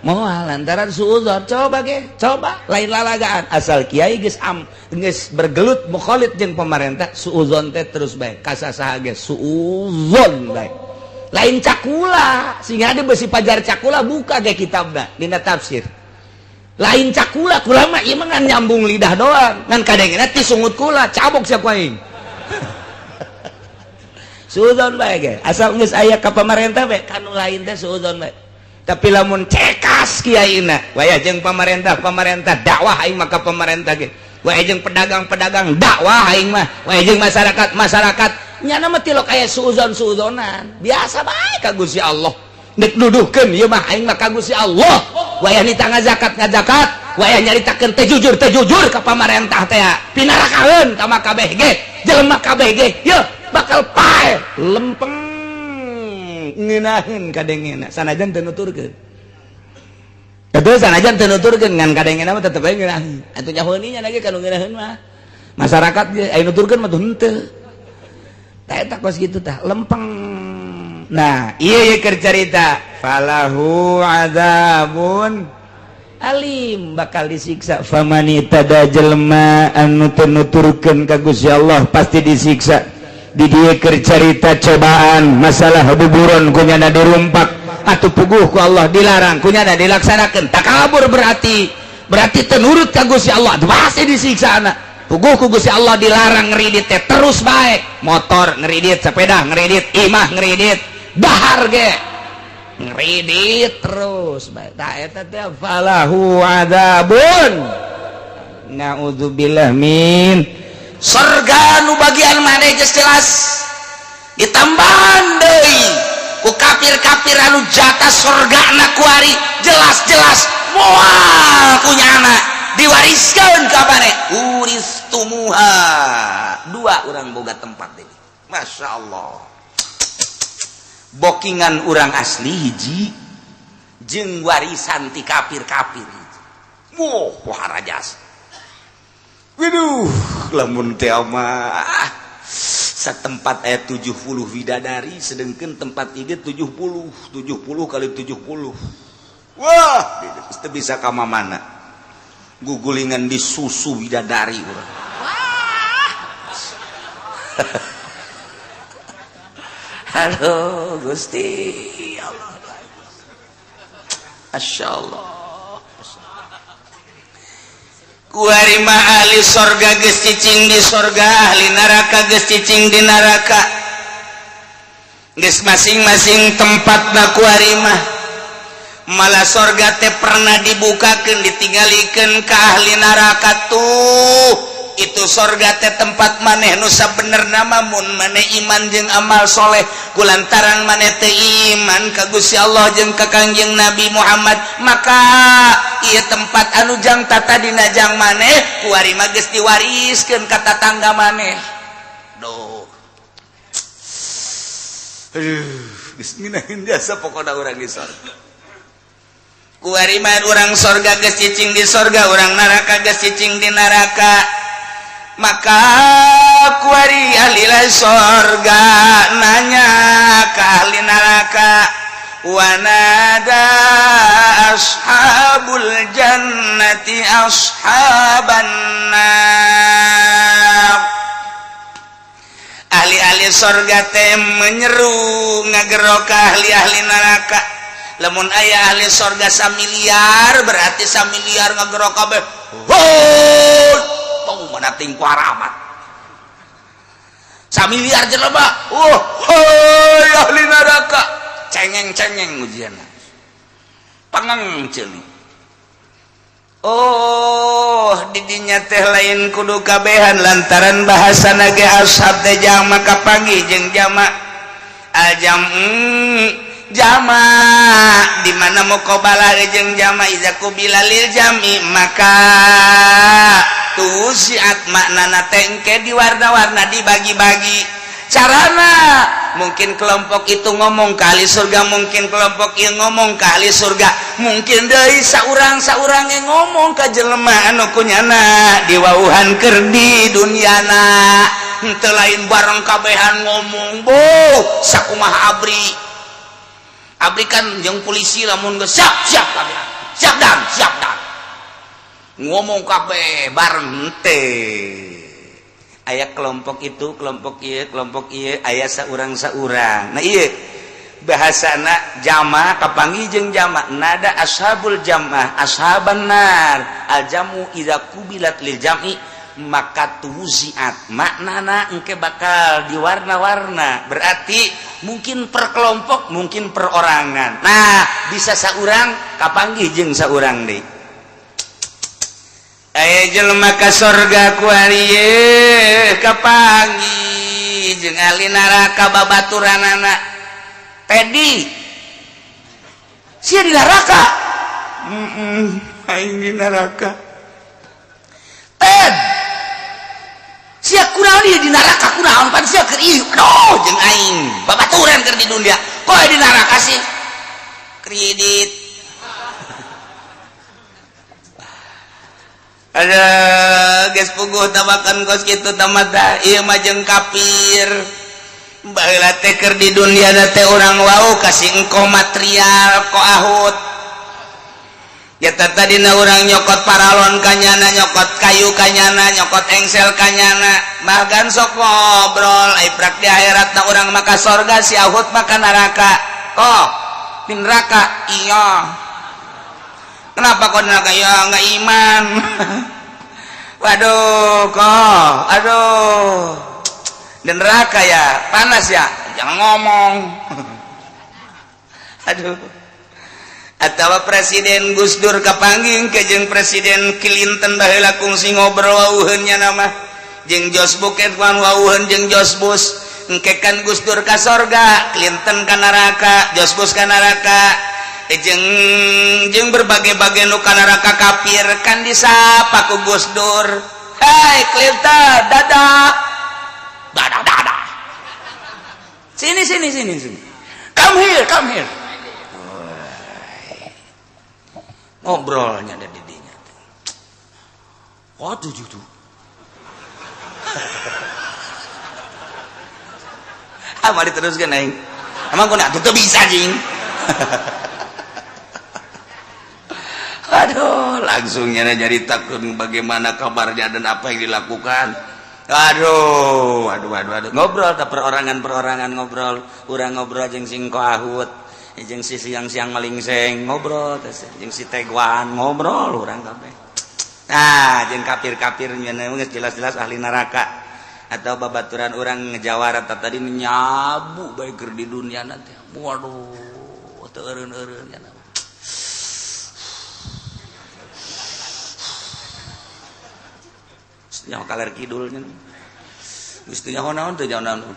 moal lantaran suuzon. Coba ge, coba lain lalagaan, asal kiai geus am geus bergelut mukhalid jeung pemerintah, suuzon teh terus bae ka sasaha ge, suuzon bae. Lain cakula sehingga ada besi pajar cakula, buka ge kitabna dina tafsir. Lain cakula, kula mah ieu mah ngan nyambung lidah doang, ngan kadengena ti sungut kula cabok sia ku aing. Suuzon bae ge, asal geus aya ka pamarentah bae, kanu lain teh suuzon bae. Tapi lamun cekas kiaina waya jeung pamarentah, pamarentah dakwah aing mah ka pamarentah ge, waya jeung pedagang-pedagang dakwah aing mah, waya jeung masyarakat masyarakat, nyana mah tilok aya suuzon suuzonan biasa bae ka Gusti Allah. Nek nuduhkeun ieu mah aing mah ka Gusti Allah. Waya nita ngazakat ngazakat, waya nyaritakeun teh jujur teh jujur ka pamarentah teh, pinarakaeun ka mah kabeh ge, jelema kabeh ge yeuh bakal paeh lempeng ngeunaheun kadengena, sanajan teu nuturkeun. Atuh sanajan teu nuturkeun, ngan kadengena mah tetep bae ngeunaheun. Atuh nyahoeun nya lagi kanu ngeunaheun mah masyarakat ge, aya nuturkeun mah tuh henteu. Tah, eta kos kitu tah lempeng. Nah, ieu ye keur carita falahu adzabun alim, bakal disiksa. Famani'tada, jelema anu teu nuturkeun ka Gusti Allah pasti disiksa. Di dieu keur carita cobaan masalah buburon, kunyana dirumpak atau puguh ku Allah dilarang, kunyana dilaksanakan, takabur, berarti berarti teu nurut ka Gusti Allah, pasti disiksa. Anak puguh ku Gusti Allah dilarang ngeridit teh terus bae, motor ngeridit, sepeda ngeridit, imah ngeridit, dahar ge ngeridit terus bae. Tah, eta teh falahu adzabun, naudzubillah min. Surga nu bagian mana geus jelas, ditambahan deui ku kafir-kafir anu jatah surga na kuari jelas-jelas moal kunyana diwariskeun ka maneh. Uristumuha, dua orang boga tempat ini, Masya Allah, bokingan orang asli hiji jeung warisan ti kafir-kafir hiji. Wah, wah, rajas. Waduh, lamun teh mah setempat ayat 70 widadari, sedangkan tempat ini 70, 70 kali 70. Wah, itu bisa ka mana? Gugulingan di susu widadari urang. Wah. Halo Gusti ya Allah. Masya Allah. Kuari mah ahli sorga geus cicing di sorga, ahli neraka geus cicing di neraka, geus masing-masing tempatna. Kuari mah malah sorga teh pernah dibukakeun, ditinggalikeun ke ahli neraka. Tuh, itu sorga teh tempat maneh nu sabenerna mah mun maneh iman jeung amal soleh. Kulantaran maneh teh iman ka Gusti Allah jeung ka Kangjeng Nabi Muhammad, maka ieu tempat anu jang tata dina jang maneh, kuari mah geus diwariskeun ka tatangga maneh. Duh. Aduh, geus ngeunaheun jasa pokona urang di sorga. Kuari mah urang sorga geus cicing di sorga, urang neraka geus cicing di neraka. Maka kuari ahli sorga nanya ke ahli neraka, wanada ashabul jannati ashaban nar. Ahli-ahli sorga teh menyeru, ngagerok ke ahli-ahli neraka. Lamun aya ahli sorga samiliar berarti samiliar ngagerok kabeh. Hoi, tong mana ting amat. Samiliar jelema. Oh, hoi ahli neraka. Cengeng-cengeng ujian. Pangeng ceuli. Oh, didinya teh lain kudu kabehan lantaran bahasa nage ashab teh jama kapanggih jeung jama al-jam jama di mana muqabalah jeung jama iza qubila lil jami maka tusiat maknana tengke di warna-warna dibagi-bagi carana mungkin kelompok itu ngomong ke ahli surga, mungkin kelompok ieu ngomong ke ahli surga, mungkin deui saurang-saurang yang ngomong ka jelema anu kunyana diwauhan keur di dunyana. Henteu lain bareng kabehan ngomong bo sakumaha abri. Abri kan jeung polisi lamun geus siap siap kabehan. Siap dan siap dan. Ngomong kabeh bareng henteu. Aya kelompok itu, kelompok ieu, aya saurang-saurang. Nah ieu bahasana jama kapanggih jeung jama nada ashabul jamaah ashaban nar al jamu idza qubilat lil jam'i maka tuziat maknana engke bakal diwarna-warna berarti mungkin per kelompok mungkin perorangan. Nah bisa saurang kapanggih jeung saurang deui. Aya jelema ka sorga kuari kapanggih jeung ahli neraka babaturanana. Tedi sia di neraka. Aing di neraka. Ted sia kunaon ieu di neraka kunaon pan sia keur ieu. Aduh jeung aing babaturan keur di dunia. Koe di neraka sih kredit. Ada geus puguh tabakan kos kitu tamata ieu mah jeung kafir. Baheula teh keur di dunia teh urang wau kasih engko material ko ahut. Ya tadina urang nyokot paralon kanyana, nyokot kayu kanyana, nyokot engsel kanyana. Bahkan sok ngobrol ai prak di akhirat na urang maka sorga si ahut maka neraka. Koh di neraka iya. Kenapa kau neraka? Ya nggak iman. Waduh kok, aduh di neraka ya, panas ya, jangan ngomong. Aduh. Atau Presiden Gus Dur kapanggih ke jeung Presiden Clinton baheula kungsi ngobrol wauheun nya nama jeung George Bush kan wauheun jeung George Bush. Engke kan Gus Dur ka sorga, Clinton ka neraka, George Bush ka neraka. Jeung berbagai-bagai nu ka neraka kafir kan disapa ku Gus Dur. Hei Clinton, dadah. Dadah dadah. Sini sini sini sini. Come here, come here. Ngobrolnya ada didinya. Waduh tuh. Ah, mari teruskan aing. Emang kau nak tutup bisa jing. Aduh, langsungnya jadi takut bagaimana kabarnya dan apa yang dilakukan. Aduh, aduh, aduh, aduh. Ngobrol tak perorangan-perorangan ngobrol. Urang ngobrol jeung sing koahut, jeung si siang-siang malingseng ngobrol, jeung si teguan ngobrol urang kabeh. Nah, jeung kafir-kafir nya geus jelas-jelas ahli neraka atau babaturan urang ngejawara tadi nyabu bae keur di dunia teh. Waduh, teu eureun-eureun nya. Nyaho kaler kidulnya. Geus teu nyaho naon teu nyaho naon.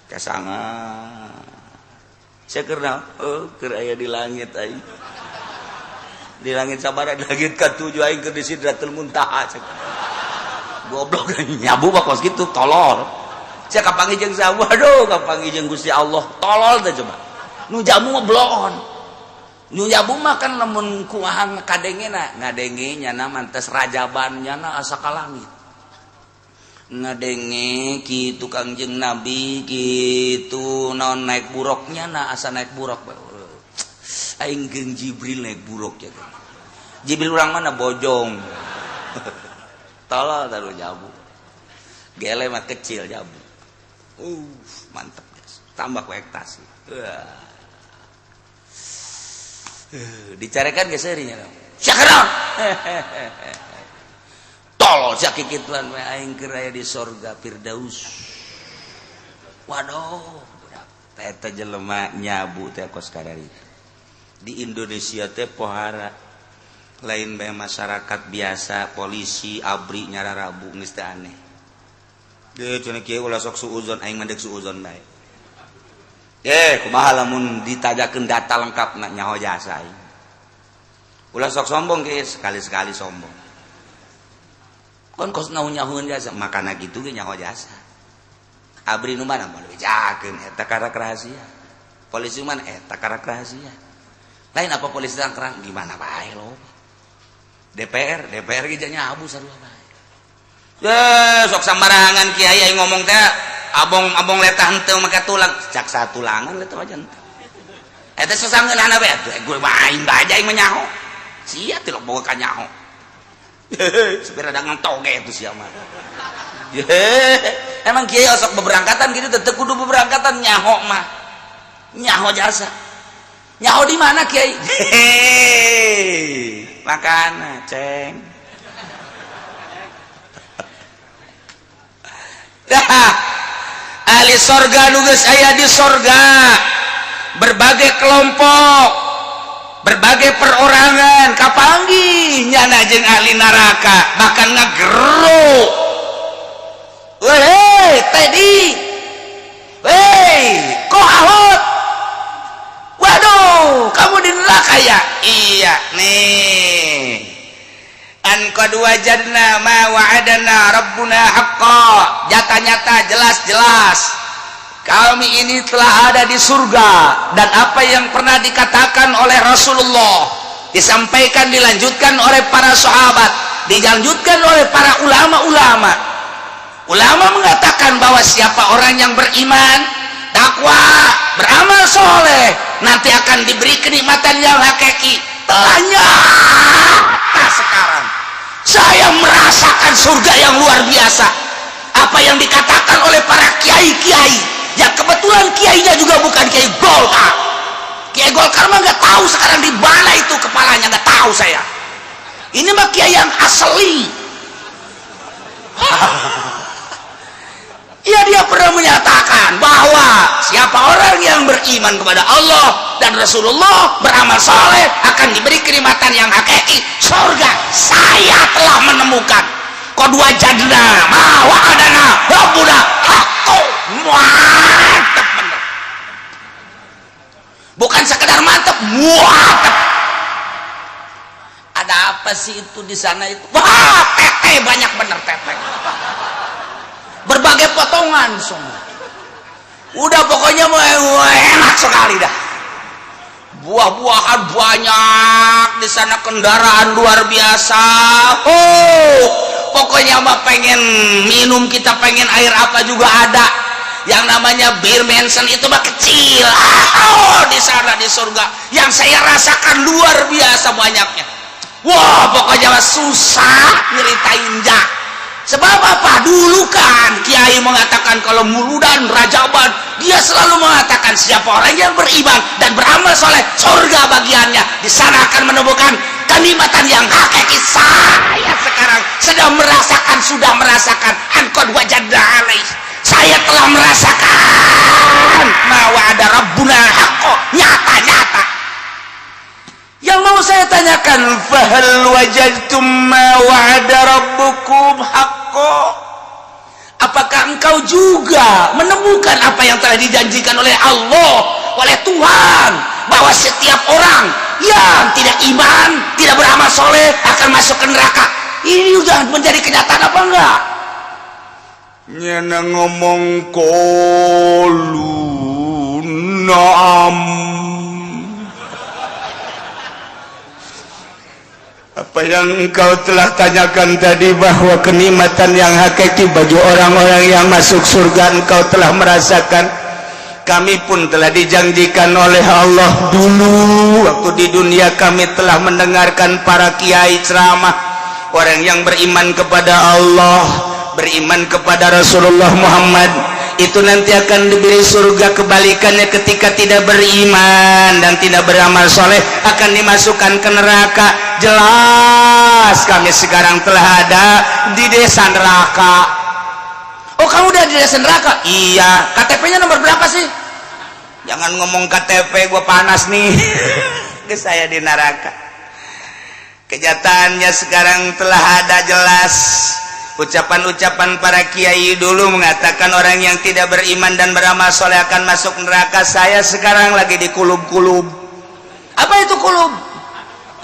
Kasanga. Sia keur naon? Oh, keur aya di langit aing. Di langit sabaraha? Di langit katujuh aing keur di Sidratul Muntaha cek. Goblok nyabu mah kos kitu tolol. Sia kapanggih jeung saha? Waduh, kapanggih jeung Gusti Allah. Tolol teh coba. Nu jamu mah bloon. Nu jabu mah kan lamun kumaha kadengena, ngadenge nyana mantes rajaban nyana asa ka langit. Ngadenge kitu Kangjeng Nabi kitu naon naik buruknya na asa naik buruk. Aing jeung Jibril naik buruk ya. Jibril urang mana bojong. Tolol taruh jabu. Gele mah kecil jabu. Mantep guys. Tambah ku ektasi. Dicarekan ge seuri nya. Sia kunaon? Tol sia kikituan we, aing keur aya di sorga Firdaus. Waduh, budak. Eta jelema nyabu teh kos kararitu. Di Indonesia teh pohara lain bae masyarakat biasa, polisi, ABRI nyararabu geus teh aneh. Deh cenah kieu, ulah sok suuzon, aing mah deuk suuzon bae. Eh, kumaha lamun ditajakeun data lengkap na nyaho jasa aing. Ulah sok sombong ge, sekali-sekali sombong. Kon kos naon nyahoeun jasa, makana kitu ge nyaho jasa. ABRI nu mana moal bejakeun eta karak rahasia. Polisi mana eta karak rahasia. Lain apa polisi kerang gimana bae lo. DPR, DPR ge nyabu sarua bae. Ya, sok sambarangan kiai aing ngomong teh abong-abong letah henteu make tulang, cak satulangan letah aja henteu. Eta sasangeunana bae atuh gue mah aing bae aing mah nyaho. Sia tilok boga ka nyaho. Supir ada ngantoge itu sia mah. Emang kiai osok beberangkatan gitu tetep kudu beberangkatan nyaho mah. Nyaho jasa. Nyaho di mana, kiai? Hehehe. Makana, ceng. Dah. Ahli sorga nu geus aya di sorga berbagai kelompok, berbagai perorangan kapanggih nyana jeung ahli neraka, bahkan ngageruk, "Weh, Teddy, weh, kok ahot? Waduh, kamu di neraka ya?" "Iya nih." An qad wajadna ma wa'adana rabbuna haqqa. Nyata-nyata, jelas-jelas kami ini telah ada di surga dan apa yang pernah dikatakan oleh Rasulullah disampaikan, dilanjutkan oleh para sahabat, dilanjutkan oleh para ulama-ulama. Ulama mengatakan bahwa siapa orang yang beriman, takwa, beramal soleh, nanti akan diberi kenikmatan yang hakiki. Telah nyata sekarang saya merasakan surga yang luar biasa. Apa yang dikatakan oleh para kiai-kiai yang kebetulan kiainya juga bukan kiai Golkar. Kiai Golkar mah nggak tahu sekarang di mana itu kepalanya, nggak tahu saya. Ini mah kiai yang asli. Ya, dia pernah menyatakan bahwa siapa orang yang beriman kepada Allah dan Rasulullah, beramal soleh, akan diberi kenikmatan yang hakiki, surga. Saya telah menemukan qad wajadna ma wa'adana rabbuna haqqo. Mantap bener, bukan sekedar mantap, mantap. Ada apa sih itu di sana itu? Wah, tete banyak bener, tete berbagai potongan semua. Udah, pokoknya mau enak sekali dah. Buah-buahan banyak di sana, kendaraan luar biasa. Oh, pokoknya mah pengen minum, kita pengen air apa juga ada. Yang namanya bir Mansion itu mah kecil. Oh, di sana di surga yang saya rasakan luar biasa banyaknya. Wah, pokoknya mah susah nyeritain ja. Sebab apa? Dulu kan kiai mengatakan kalau muludan, rajaban, dia selalu mengatakan siapa orang yang beriman dan beramal soleh, surga bagiannya. Di sana akan menemukan kenikmatan yang hakiki. Saya sekarang sedang merasakan, sudah merasakan an qad wajadna alaih. Saya telah merasakan ma wa'ada rabbuna haqqo, nyata-nyata. Yang mau saya tanyakan, fahal wajadtum ma wa'ada rabbukum haqqo? Apakah engkau juga menemukan apa yang telah dijanjikan oleh Allah, oleh Tuhan, bahwa setiap orang yang tidak iman, tidak beramal soleh akan masuk ke neraka? Ini udah menjadi kenyataan apa enggak? Nyana ngomong qalu na'am. Apa yang engkau telah tanyakan tadi bahwa kenikmatan yang hakiki bagi orang-orang yang masuk surga, engkau telah merasakan. Kami pun telah dijanjikan oleh Allah. Dulu waktu di dunia kami telah mendengarkan para kiai ceramah, orang yang beriman kepada Allah, beriman kepada Rasulullah Muhammad, itu nanti akan diberi surga. Kebalikannya, ketika tidak beriman dan tidak beramal soleh, akan dimasukkan ke neraka. Jelas kami sekarang telah ada di desa neraka. Oh, kamu udah di desa neraka? Iya. KTP nya nomor berapa sih? Jangan ngomong KTP, gue panas nih ke saya. Di neraka kenyataannya sekarang telah ada. Jelas ucapan-ucapan para kiai dulu mengatakan orang yang tidak beriman dan beramal soleh akan masuk neraka. Saya sekarang lagi di kulub-kulub. Apa itu kulub?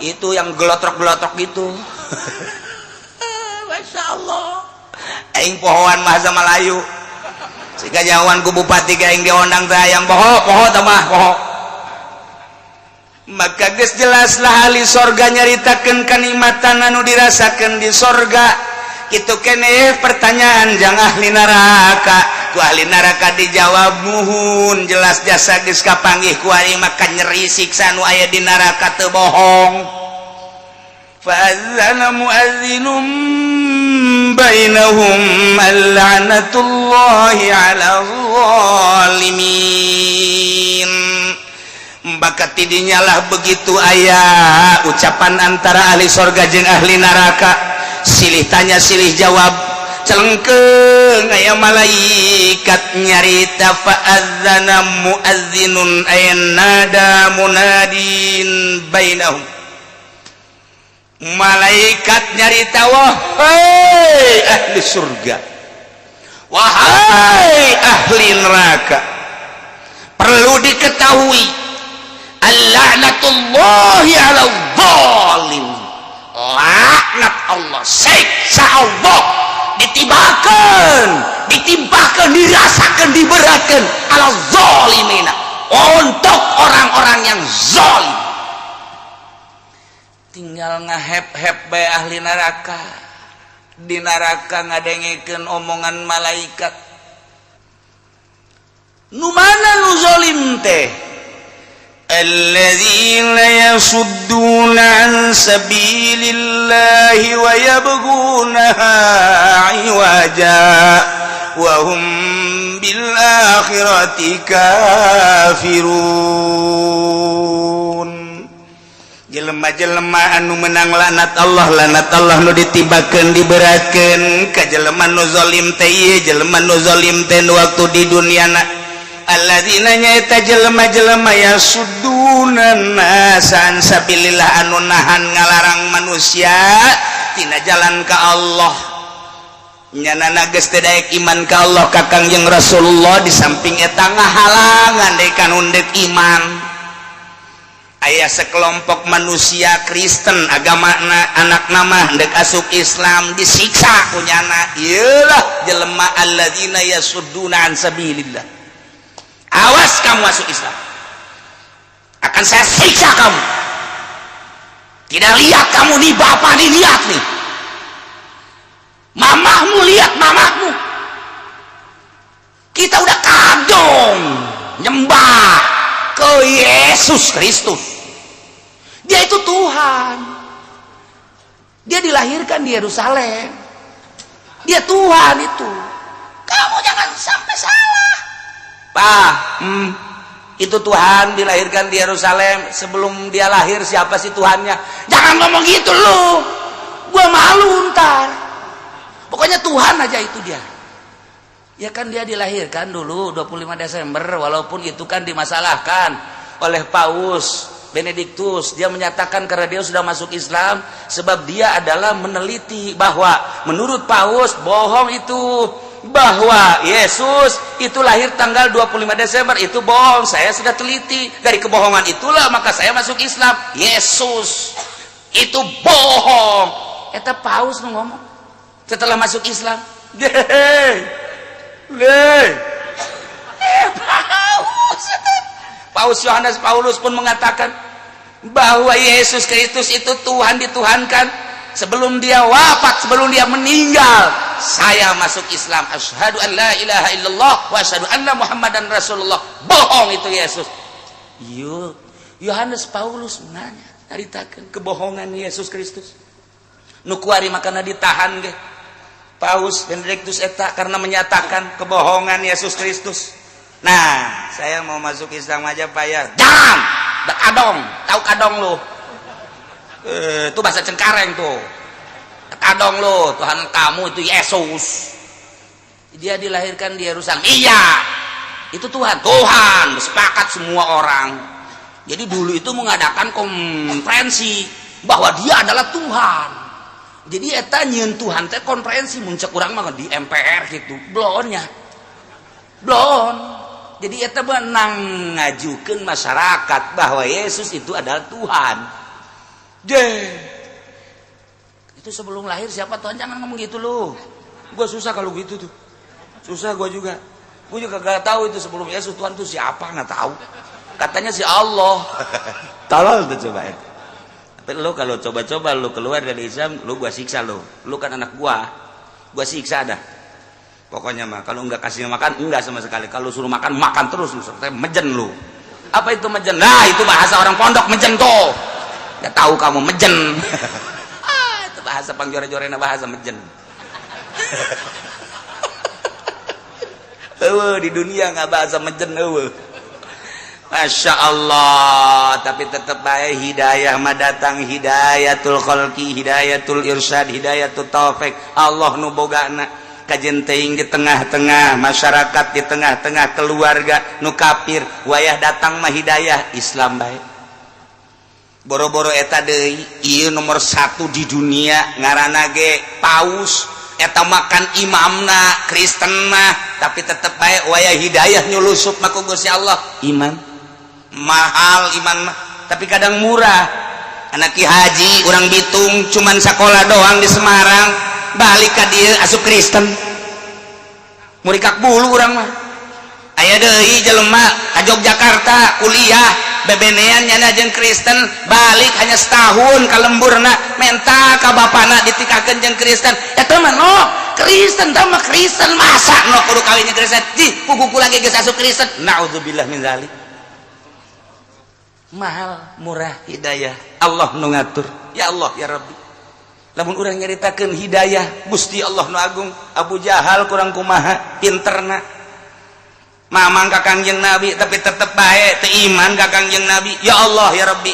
Itu yang gelotrok-gelotrok gitu. Masya Allah, aing pohoan bahasa Melayu. Jika jauhan ku bupati aing diondang teh, yang poho poho tambah poho. Maka geus jelaslah, ahli sorga nyaritakeun kanikmatan anu dirasakeun di sorga. Itu kene pertanyaan jang ahli neraka. Ku ahli neraka dijawab, muhun, jelas jasa geus kapanggih ku ari, maka nyeri siksa nu aya di neraka teu bohong. فأذن مؤذن بينهم اللعنة الله على الظالمين. Maka tidinya lah begitu aya ucapan antara ahli sorga jeung ahli neraka, silih tanya silih jawab, celengkeung aya malaikat nyarita, fa'adzana muadzinun ay nada munadin bainahum. Malaikat nyarita, wahai ahli surga, wahai ahli neraka, perlu diketahui, Al-la'natullahi 'ala zalim. Laknat Allah, siksa Allah ditibakan, ditimpakan, dirasakan, diberatkan ala zalimina, untuk orang-orang yang zalim. Tinggal ngahep-hep bae ahli neraka di neraka ngadengekeun omongan malaikat. Nu mana nu zalim teh? الذين يصدون عن سبيل الله ويبغونها عوجا وهم بالآخرة كافرون. Jelema-jelema anu menang laknat Allah, laknat Allah nu ditibakeun, diberatkeun ka jelema nu zalim teh ieu. Jelema nu zalim teh waktu di duniana, alladzina nyaeta jelema-jelema yasudduna nasa an sabilillah, anu nahan ngalarang manusia tina jalan ka Allah. Nyanana geus teu daek iman ka Allah, ka Kangjeng Rasulullah. Di samping eta ngahalangan deui kanu deuk iman. Aya sekelompok manusia Kristen agamana, anak nama dek asup Islam, disiksa ku nyana. Iyalah jelema alladzina yasudduna an sabilillah. Awas kamu masuk Islam, akan saya siksa kamu. Tidak lihat kamu nih, bapak nih, lihat nih mamahmu, lihat mamahmu. Kita udah kadung nyembah ke Yesus Kristus. Dia itu Tuhan, dia dilahirkan di Yerusalem, dia Tuhan itu. Kamu jangan sampai salah. Pak, itu Tuhan dilahirkan di Yerusalem. Sebelum dia lahir, siapa sih Tuhannya? Jangan ngomong gitu lu, gua malu ntar. Pokoknya Tuhan aja itu dia. Ya kan dia dilahirkan dulu 25 Desember, walaupun itu kan dimasalahkan oleh Paus Benediktus. Dia menyatakan karena dia sudah masuk Islam, sebab dia adalah meneliti bahwa menurut Paus bohong itu, bahwa Yesus itu lahir tanggal 25 Desember itu bohong. Saya sudah teliti, dari kebohongan itulah maka saya masuk Islam. Yesus itu bohong. Eta Paus nu ngomong setelah masuk Islam. Deh, deh. Eh, Paus Paus Yohanes Paulus pun mengatakan bahwa Yesus Kristus itu Tuhan, dituhankan. Sebelum dia wafat, sebelum dia meninggal, saya masuk Islam, asyhadu an la ilaha illallah wa asyhadu anna Muhammadan Rasulullah. Bohong itu Yesus. Yuk, Yohanes Paulus nanya, nyaritakeun kebohongan Yesus Kristus. Nu kuari makana ditahan ge. Paus Benedictus eta karena menyatakan kebohongan Yesus Kristus. Nah, saya mau masuk Islam aja, Pak, ya. Jangan. Dak kadong, tahu kadong lu. Itu bahasa Cengkareng tuh. Kadong lu, Tuhan kamu itu Yesus. Dia dilahirkan di Yerusalem. Iya. Itu Tuhan. Tuhan, sepakat semua orang. Jadi dulu itu mengadakan konferensi bahwa dia adalah Tuhan. Jadi eta nyieun Tuhan teh konferensi, mun cek urang mah di MPR gitu. Blonnya. Blon. Jadi eta benang ngajukeun masyarakat bahwa Yesus itu adalah Tuhan. Deh. Itu sebelum lahir siapa Tuhan? Jangan ngomong gitu lu. Gua susah kalau gitu tuh. Susah gua juga. Gua juga gak tahu itu sebelum Yesus Tuhan tuh siapa, nggak tahu. Katanya si Allah. Tolol tuh coba itu. Tapi lu kalau coba-coba lu keluar dari Islam, lu gua siksa lu. Lu kan anak gua. Gua siksa dah. Pokoknya mah kalau nggak kasih makan enggak sama sekali. Kalau suruh makan, makan terus lu, sampai mejen lu. Apa itu mejen? Nah, itu bahasa orang pondok, mejen tuh. Nggak tahu kamu mejen. Ah, itu bahasa pangjore-jorena, bahasa mejen. Eueuh, di dunia nggak bahasa mejen eueuh. Masya Allah, tapi tetap baik hidayah mah datang, hidayatul khalqi, hidayatul irsyad, hidayatul taufik. Allah nu bogana kajen teuing di tengah-tengah masyarakat, di tengah-tengah keluarga nu kafir, wayah datang mah hidayah Islam baik. Boro-boro eta deui, ieu nomor 1 di dunia ngaranna ge paus eta, makan imamna Kristen mah, tapi tetep bae wayah hidayah nyulusup mah ku Gusti Allah iman. Mahal iman mah, tapi kadang murah. Anak Ki Haji orang Bitung, cuman sekolah doang di Semarang, balik ka dieu asup Kristen, murikak bulu urang mah. Aya deui jelema ka Yogyakarta kuliah, bebenean nyana jeung Kristen, balik hanya setahun ka lemburna, menta ka bapana ditikakeun jeung Kristen. Eta mah no Kristen, tah mah Kristen, masa no kudu kawin jeung Kristen di puguku lagi geus asup Kristen. Naudzubillah min zalik. Mahal murah hidayah Allah nu ngatur. Ya Allah ya Rabbi, lamun urang nyaritakeun hidayah Gusti Allah nu agung, Abu Jahal kurang kumaha pinterna mamang ka Kangjeng Nabi, tapi tetep bae teu iman ka Kangjeng Nabi. Ya Allah ya Rabbi.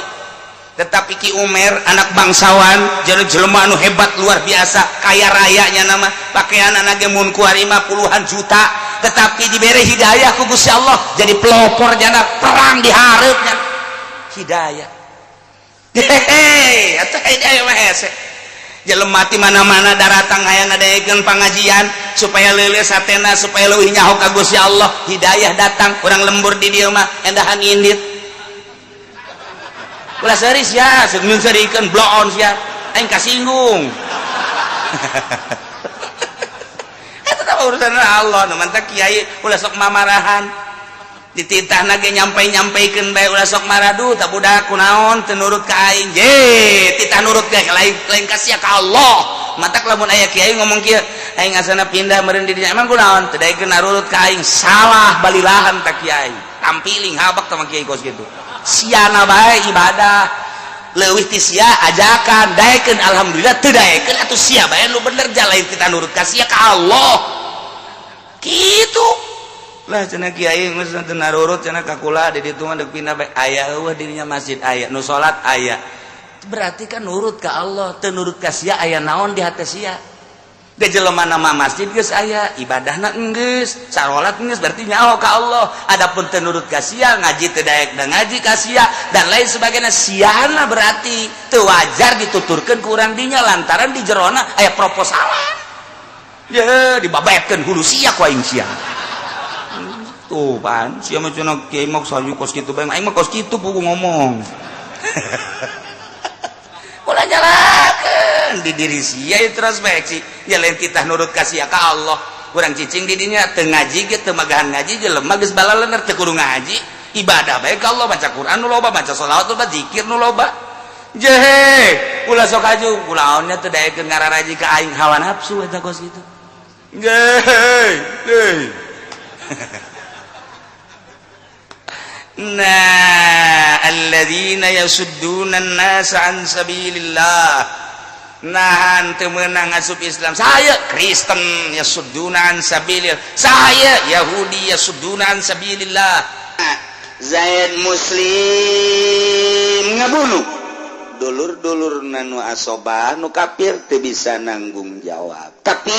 Tetapi Ki Umar anak bangsawan, jadi jelema anu hebat luar biasa, kaya rayanya, nama pakaian anak ge mun kuari mah puluhan juta, tetapi diberi hidayah ku Gusti Allah jadi pelopor jana perang di hareupnya. Hidayah, hehehe, atuh hidayah mah hese. Jelema ti mana-mana daratang hayang ngadaekeun pangajian supaya leuleus hatena, supaya leuwih nyaho ka Gusti Allah. Hidayah datang, urang lembur di dieu mah endahan indit, ulah seuri sia, seung seurikeun bloon sia, aing kasinggung. Eta tah urusan Allah. Nu mantak kiai ulah sok mamarahan, dititah ge nyampai-nyampaikeun bae, ulah sok maradu tak budak kunaon teu nurut ka aing. Je titah nurut ge lain lain ka sia, ka Allah. Matak lamun aya kiai ngomong kieu, aing asana pindah meureun di dinya, emang kunaon teu daekeun narurut ka aing, salah balilahan tak kiai, tampiling habak tah kiai kos kitu. Siana bae ibadah leuwih ti sia, ajakan daekeun alhamdulillah, teu daekeun atuh sia bae nu bener, jalain kita nurut ka sia, ka Allah kitu lah. Cenah kiai geus teu narurut cenah ka kula di ditu mah, deuk pindah bae. Aya eueuh dirinya masjid, aya nu salat aya, berarti kan nurut ka Allah. Teu nurut ka sia, aya naon di hate sia ge? Jelema nama masjid geus aya, ibadahna geus, salat geus, berarti nyaho ka Allah. Adapun teu nurut ka sia, ngaji teu daek da ngaji ka sia dan lain sebagainya, siana berarti teu wajar dituturkeun ku urang dinya lantaran di jerona aya proposalan. Ye dibabetkeun hulu sia ku aing sia. Tuh pan sia mah cenah kiai mah saju kos kitu bae, aing mah kos kitu pugu ngomong. Ulah nyalakeun di diri sia introspeksi ya, lain kita nurut ka sia, ka Allah. Urang cicing di dinya teu ngaji ge, teu magahan ngaji, jelema geus balalener teu kudu ngaji, ibadah bae ka Allah, baca Quran nu loba, baca sholawat loba, zikir nu loba. Jehe ulah sok aju kulaonnya teu daekeun ngararaji ka aing, hawa nafsu eta kos kitu. Jehe heuy. Nah, alladzina yasudduna an-nasa an sabilillah. Nahan teu meunang asup Islam. Saya Kristen yasudduna an sabilillah. Saya Yahudi yasudduna an sabilillah. Zaid Muslim ngabunuh dulur-dulur nu asobah nu kafir teu bisa nanggung jawab. Tapi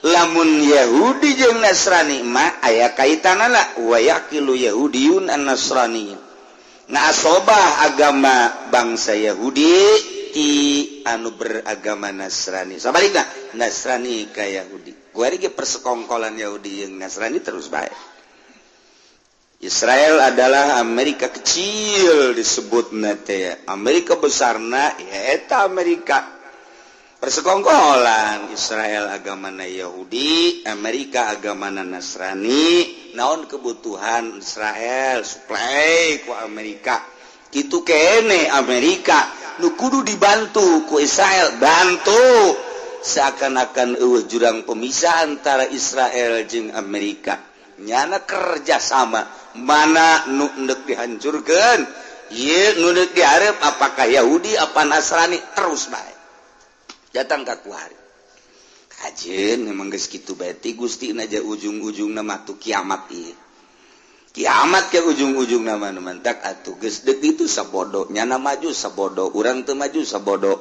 lamun Yahudi jeung Nasrani mah aya kaitanana wa yaqilu Yahudiyun an Nasrani. Nah, asobah agama bangsa Yahudi ti anu beragama Nasrani. Sabalikna Nasrani ka Yahudi. Kuari ge persekongkolan Yahudi jeung Nasrani terus bae. Israel adalah Amerika kecil disebutna teh. Amerika besarna ya eta Amerika. Persekongkolan Israel agamana Yahudi, Amerika agamana Nasrani. Naon kebutuhan Israel suplai ku Amerika. Kitu kene Amerika nu kudu dibantu ku Israel, bantu. Seakan-akan eueuh jurang pemisah antara Israel jeung Amerika. Nyana kerjasama mana nu endek dihancurkan, ieu nu deuk dihareup apakah Yahudi apa Nasrani terus bae. Datang ka kuari. Kajeun memang geus kitu bae ti Gusti aja ujung-ujungna mah tuh kiamat ieu. Kiamat ke ujung-ujungna mah nu mantak atuh geus deuk itu sabodo, nyana maju sabodo, urang teu maju sabodo.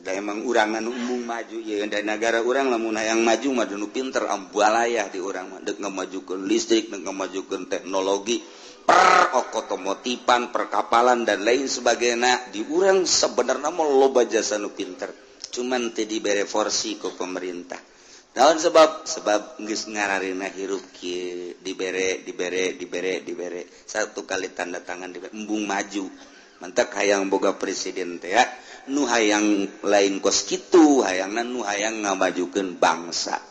Da emang urang anu embung maju ieu da negara urang lamun hayang maju mah nu pinter ambualayah di urang mah deuk ngamajukeun listrik, deuk ngamajukeun teknologi, per otomotifan, perkapalan dan lain sebagainya. Di urang sebenarnya mah loba jasa nu pinter, cuman teu dibere porsi ku pemerintah. Naon sebab? Sebab geus ngararina hirup kieu dibere dibere dibere dibere satu kali tanda tangan dibere embung maju. Mantak hayang boga presiden teh ya nu hayang lain kos kitu, hayangna nu hayang ngamajukeun bangsa.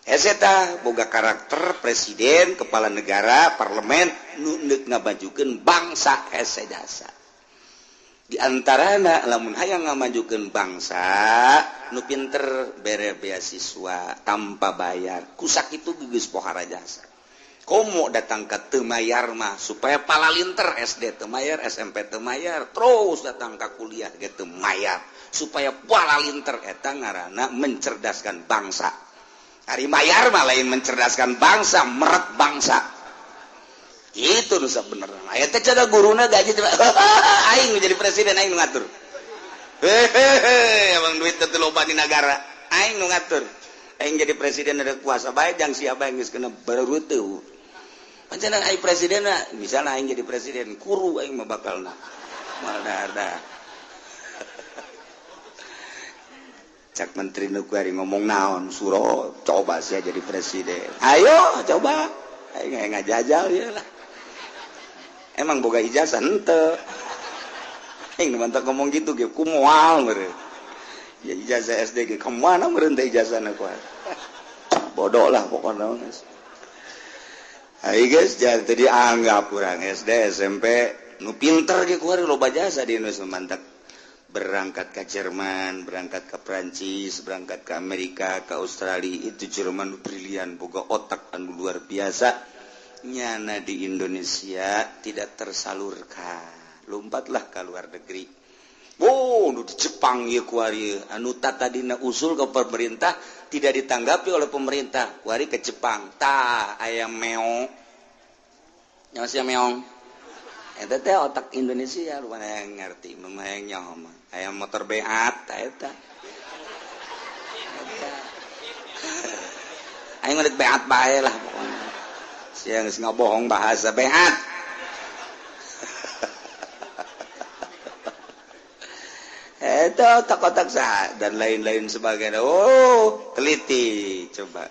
Hese tah boga karakter presiden, kepala negara, parlemen nu neuk ngamajukeun bangsa hese jasa. Di antarana lamun hayang ngamajukeun bangsa nu pinter bere beasiswa tanpa bayar. Ku sakitu geus pohara jasa. Komo datang ke teu mayar mah supaya palalinter SD teu mayar, SMP teu mayar, terus datang ke kuliah ge teu mayar supaya palalinter eta ngaranna mencerdaskan bangsa. Ari mayar mah lain mencerdaskan bangsa, meret bangsa. Itu nu sabenerna. Aya teh cara guruna gaji teh aing nu jadi presiden aing nu ngatur. Hehehe, emang duit teh loba di nagara, aing nu ngatur. Aing jadi presiden ada kuasa bae jang siapa yang geus kena bareuteut. Pancen aing presiden misalnya aing jadi presiden kuru aing mah bakalna. Moal dahar. Cak menteri nu kuari ngomong naon suro coba sia jadi presiden. Ayo coba. Aing ngajajal ieu lah. Emang boga ijazah henteu. Aing nu mantak ngomong gitu ge ku moal meureun. Ya ijazah SD ge ka mana meureun teh ijazahna kuari. Bodoh lah pokokna geus. Ayo guys, jangan tadi anggap kurang SD, SMP, nu pinter ge kuari loba jasa di Indonesia mantak. Berangkat ke Jerman, berangkat ke Prancis, berangkat ke Amerika, ke Australia, itu Jerman brilian, boga otak anu luar biasa. Nyana di Indonesia tidak tersalurkan. Lompatlah ke luar negeri. Oh, nu di Jepang ieu kuari anu tadina usul ke pemerintah tidak ditanggapi oleh pemerintah. Kuari ke Jepang. Tah aya meong. Nyawa sia meong. Eta teh otak Indonesia lumayan ngerti, lumayan nyaho mah. Aya motor beat ta eta. Eta. Aing mah beat bae lah pokona. Sia geus ngabohong bahasa beat. Eta otak-otak sah dan lain-lain sebagainya. Oh, teliti coba.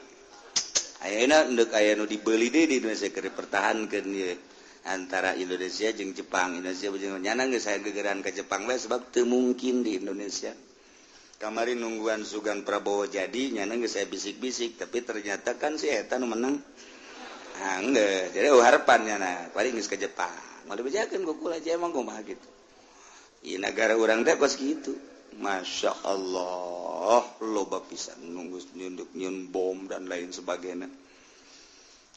Ayeuna endek aya nu dibeli deui di Indonesia keur dipertahankeun ieu antara Indonesia jeung Jepang. Indonesia jeung nyana geus aya gegeran ka Jepang bae sebab teu mungkin di Indonesia. Kamari nungguan Sugan Prabowo jadi nyana geus aya bisik-bisik tapi ternyata kan si eta nu menang. Ah geus, jadi harapan nyana paling geus ka Jepang. Moal dibejakeun ku kula aja emang kumaha gitu. Ieu nagara urang teh kos kitu. Masya Allah, loba pisan nunggu nyunduk nyun bom dan lain sebagainya.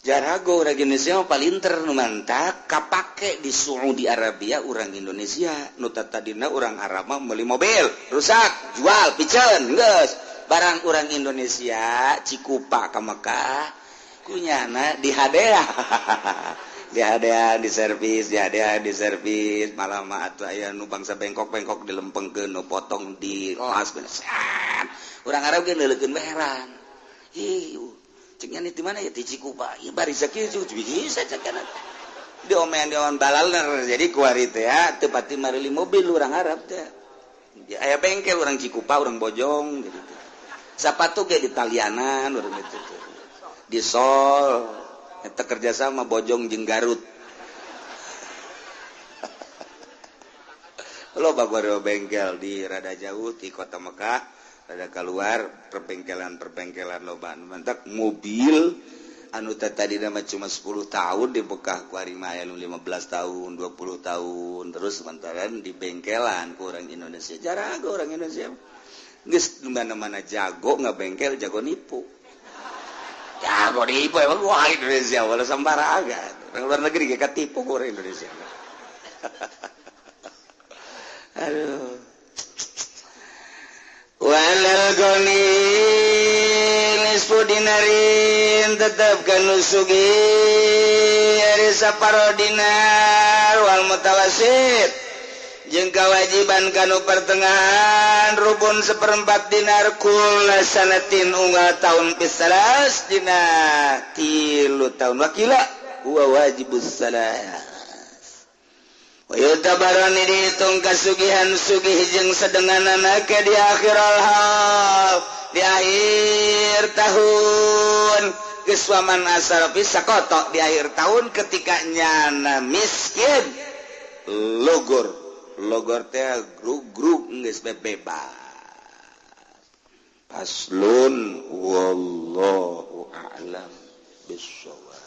Jarago orang Indonesia mah palinter, nu mantak kapake di Saudi Arabia. Orang Indonesia nu tadina orang Arab mah meuli mobil rusak jual piceun, geus barang orang Indonesia Cikupa ka Mekah kunyana di hadiah, di hadiah, di servis, di hadiah, di servis. Malah mah atuh aya nu bangsa bengkok-bengkok dilempengkeun, nu potong di las. Orang Arab ge neuleukeun, heran, ih ceknya di mana ya? Di Cikupa. Ieu bari sakieu bisa cek diomean, diomean balalner. Jadi kuari teh ya teu pati mareli mobil orang Arab teh. Aya bengkel orang Cikupa, orang Bojong gitu. Sapatu ge di Talianan orang itu tuh. Di sol eta kerjasama Bojong jeung Garut. Loba bengkel di rada jauh di kota Mekah, rada keluar, perbengkelan-perbengkelan loba. Mantak mobil anu tadi nama cuma 10 tahun di Mekah, ku ari mah aya 15 tahun, 20 tahun terus sementara di bengkelan ku orang Indonesia. Jarago orang Indonesia geus di mana-mana, jago nggak bengkel, jago nipu, jago nipu emang. Wah, Indonesia wala sembarangan, orang luar negeri kayak ketipu ku orang Indonesia. Aduh. Walal goni nisfu dinarin, tetep kanu sugih ari saparo dinar. Wal mutawasit, jeung kewajiban kanu pertengahan, rubun seperempat dinar, kula sanatin unggal tahun, pisalas dina 3 tahun. Wakila huwa wajibus salas. Tabarani dihitung kasugihan sugih jeung sedenganana ke di akhir haul, di akhir tahun. Geus waman asal bisa kotok di akhir tahun ketika nyana miskin logor logor teh grug grug, geus bebas. Faslun, wallahu a'lam bissawab.